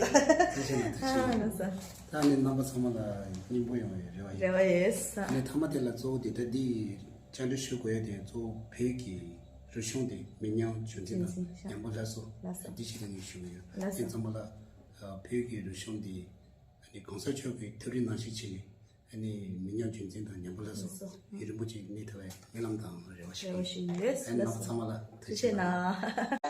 ཐུགས་རྗེ་ཆེ་གནང་། ཐུགས་རྗེ་ཆེ་གནང་། ཨ་ལགས་སོ། ད་ནི་རྣམ་པ་ཚང་མ་ལ་སྙིང་པོ་ཡོང་བའི་རེ་བ་ཡོད། རེ་བ་ཡོད། ནི་མཐའ་མ་དེ་ལ་གཙོ་བོ་དེ་ད་འདི་བཅར་འདྲི་ཞུ་དགོས་ཡ་དེ་གཙོ་བོ་བོད་ཀྱི་རིག་གཞུང་དེ་མི་ཉམས་རྒྱུན་འཛིན་དང་རྒྱུན་འཛིན་ཉམས་པོ་སླར་གསོ། ལགས་སོ། འདི་ཞིག་ལ་ངས་ཞུ་གི་ཡོད། ལགས་སོ། དེ་ཚང་མ་ལ་ཨ་བོད་ཀྱི་རིག་གཞུང་འདི་ཨ་ནི་གོང་ས་མཆོག་གི་ཐུགས་རེ་ནང་བཞིན་བྱས་ནས་ཨ་ནི་མི་ཉམས་རྒྱུན་འཛིན་དང་ཉམས་པོ་སླར་གསོ། ལགས་སོ། ཡུན་རིང་པོ་ཅིག་གནས་ཐུབ་པའི་སྨོན་ལམ་དང་རེ་བ་ཞུ། རེ་བ་ཞུ་ཡོད། ཨ་ནི་རྣམ་པ་ཚང་མ་ལ་ཐུགས་རྗེ་ཆེ་གནང་།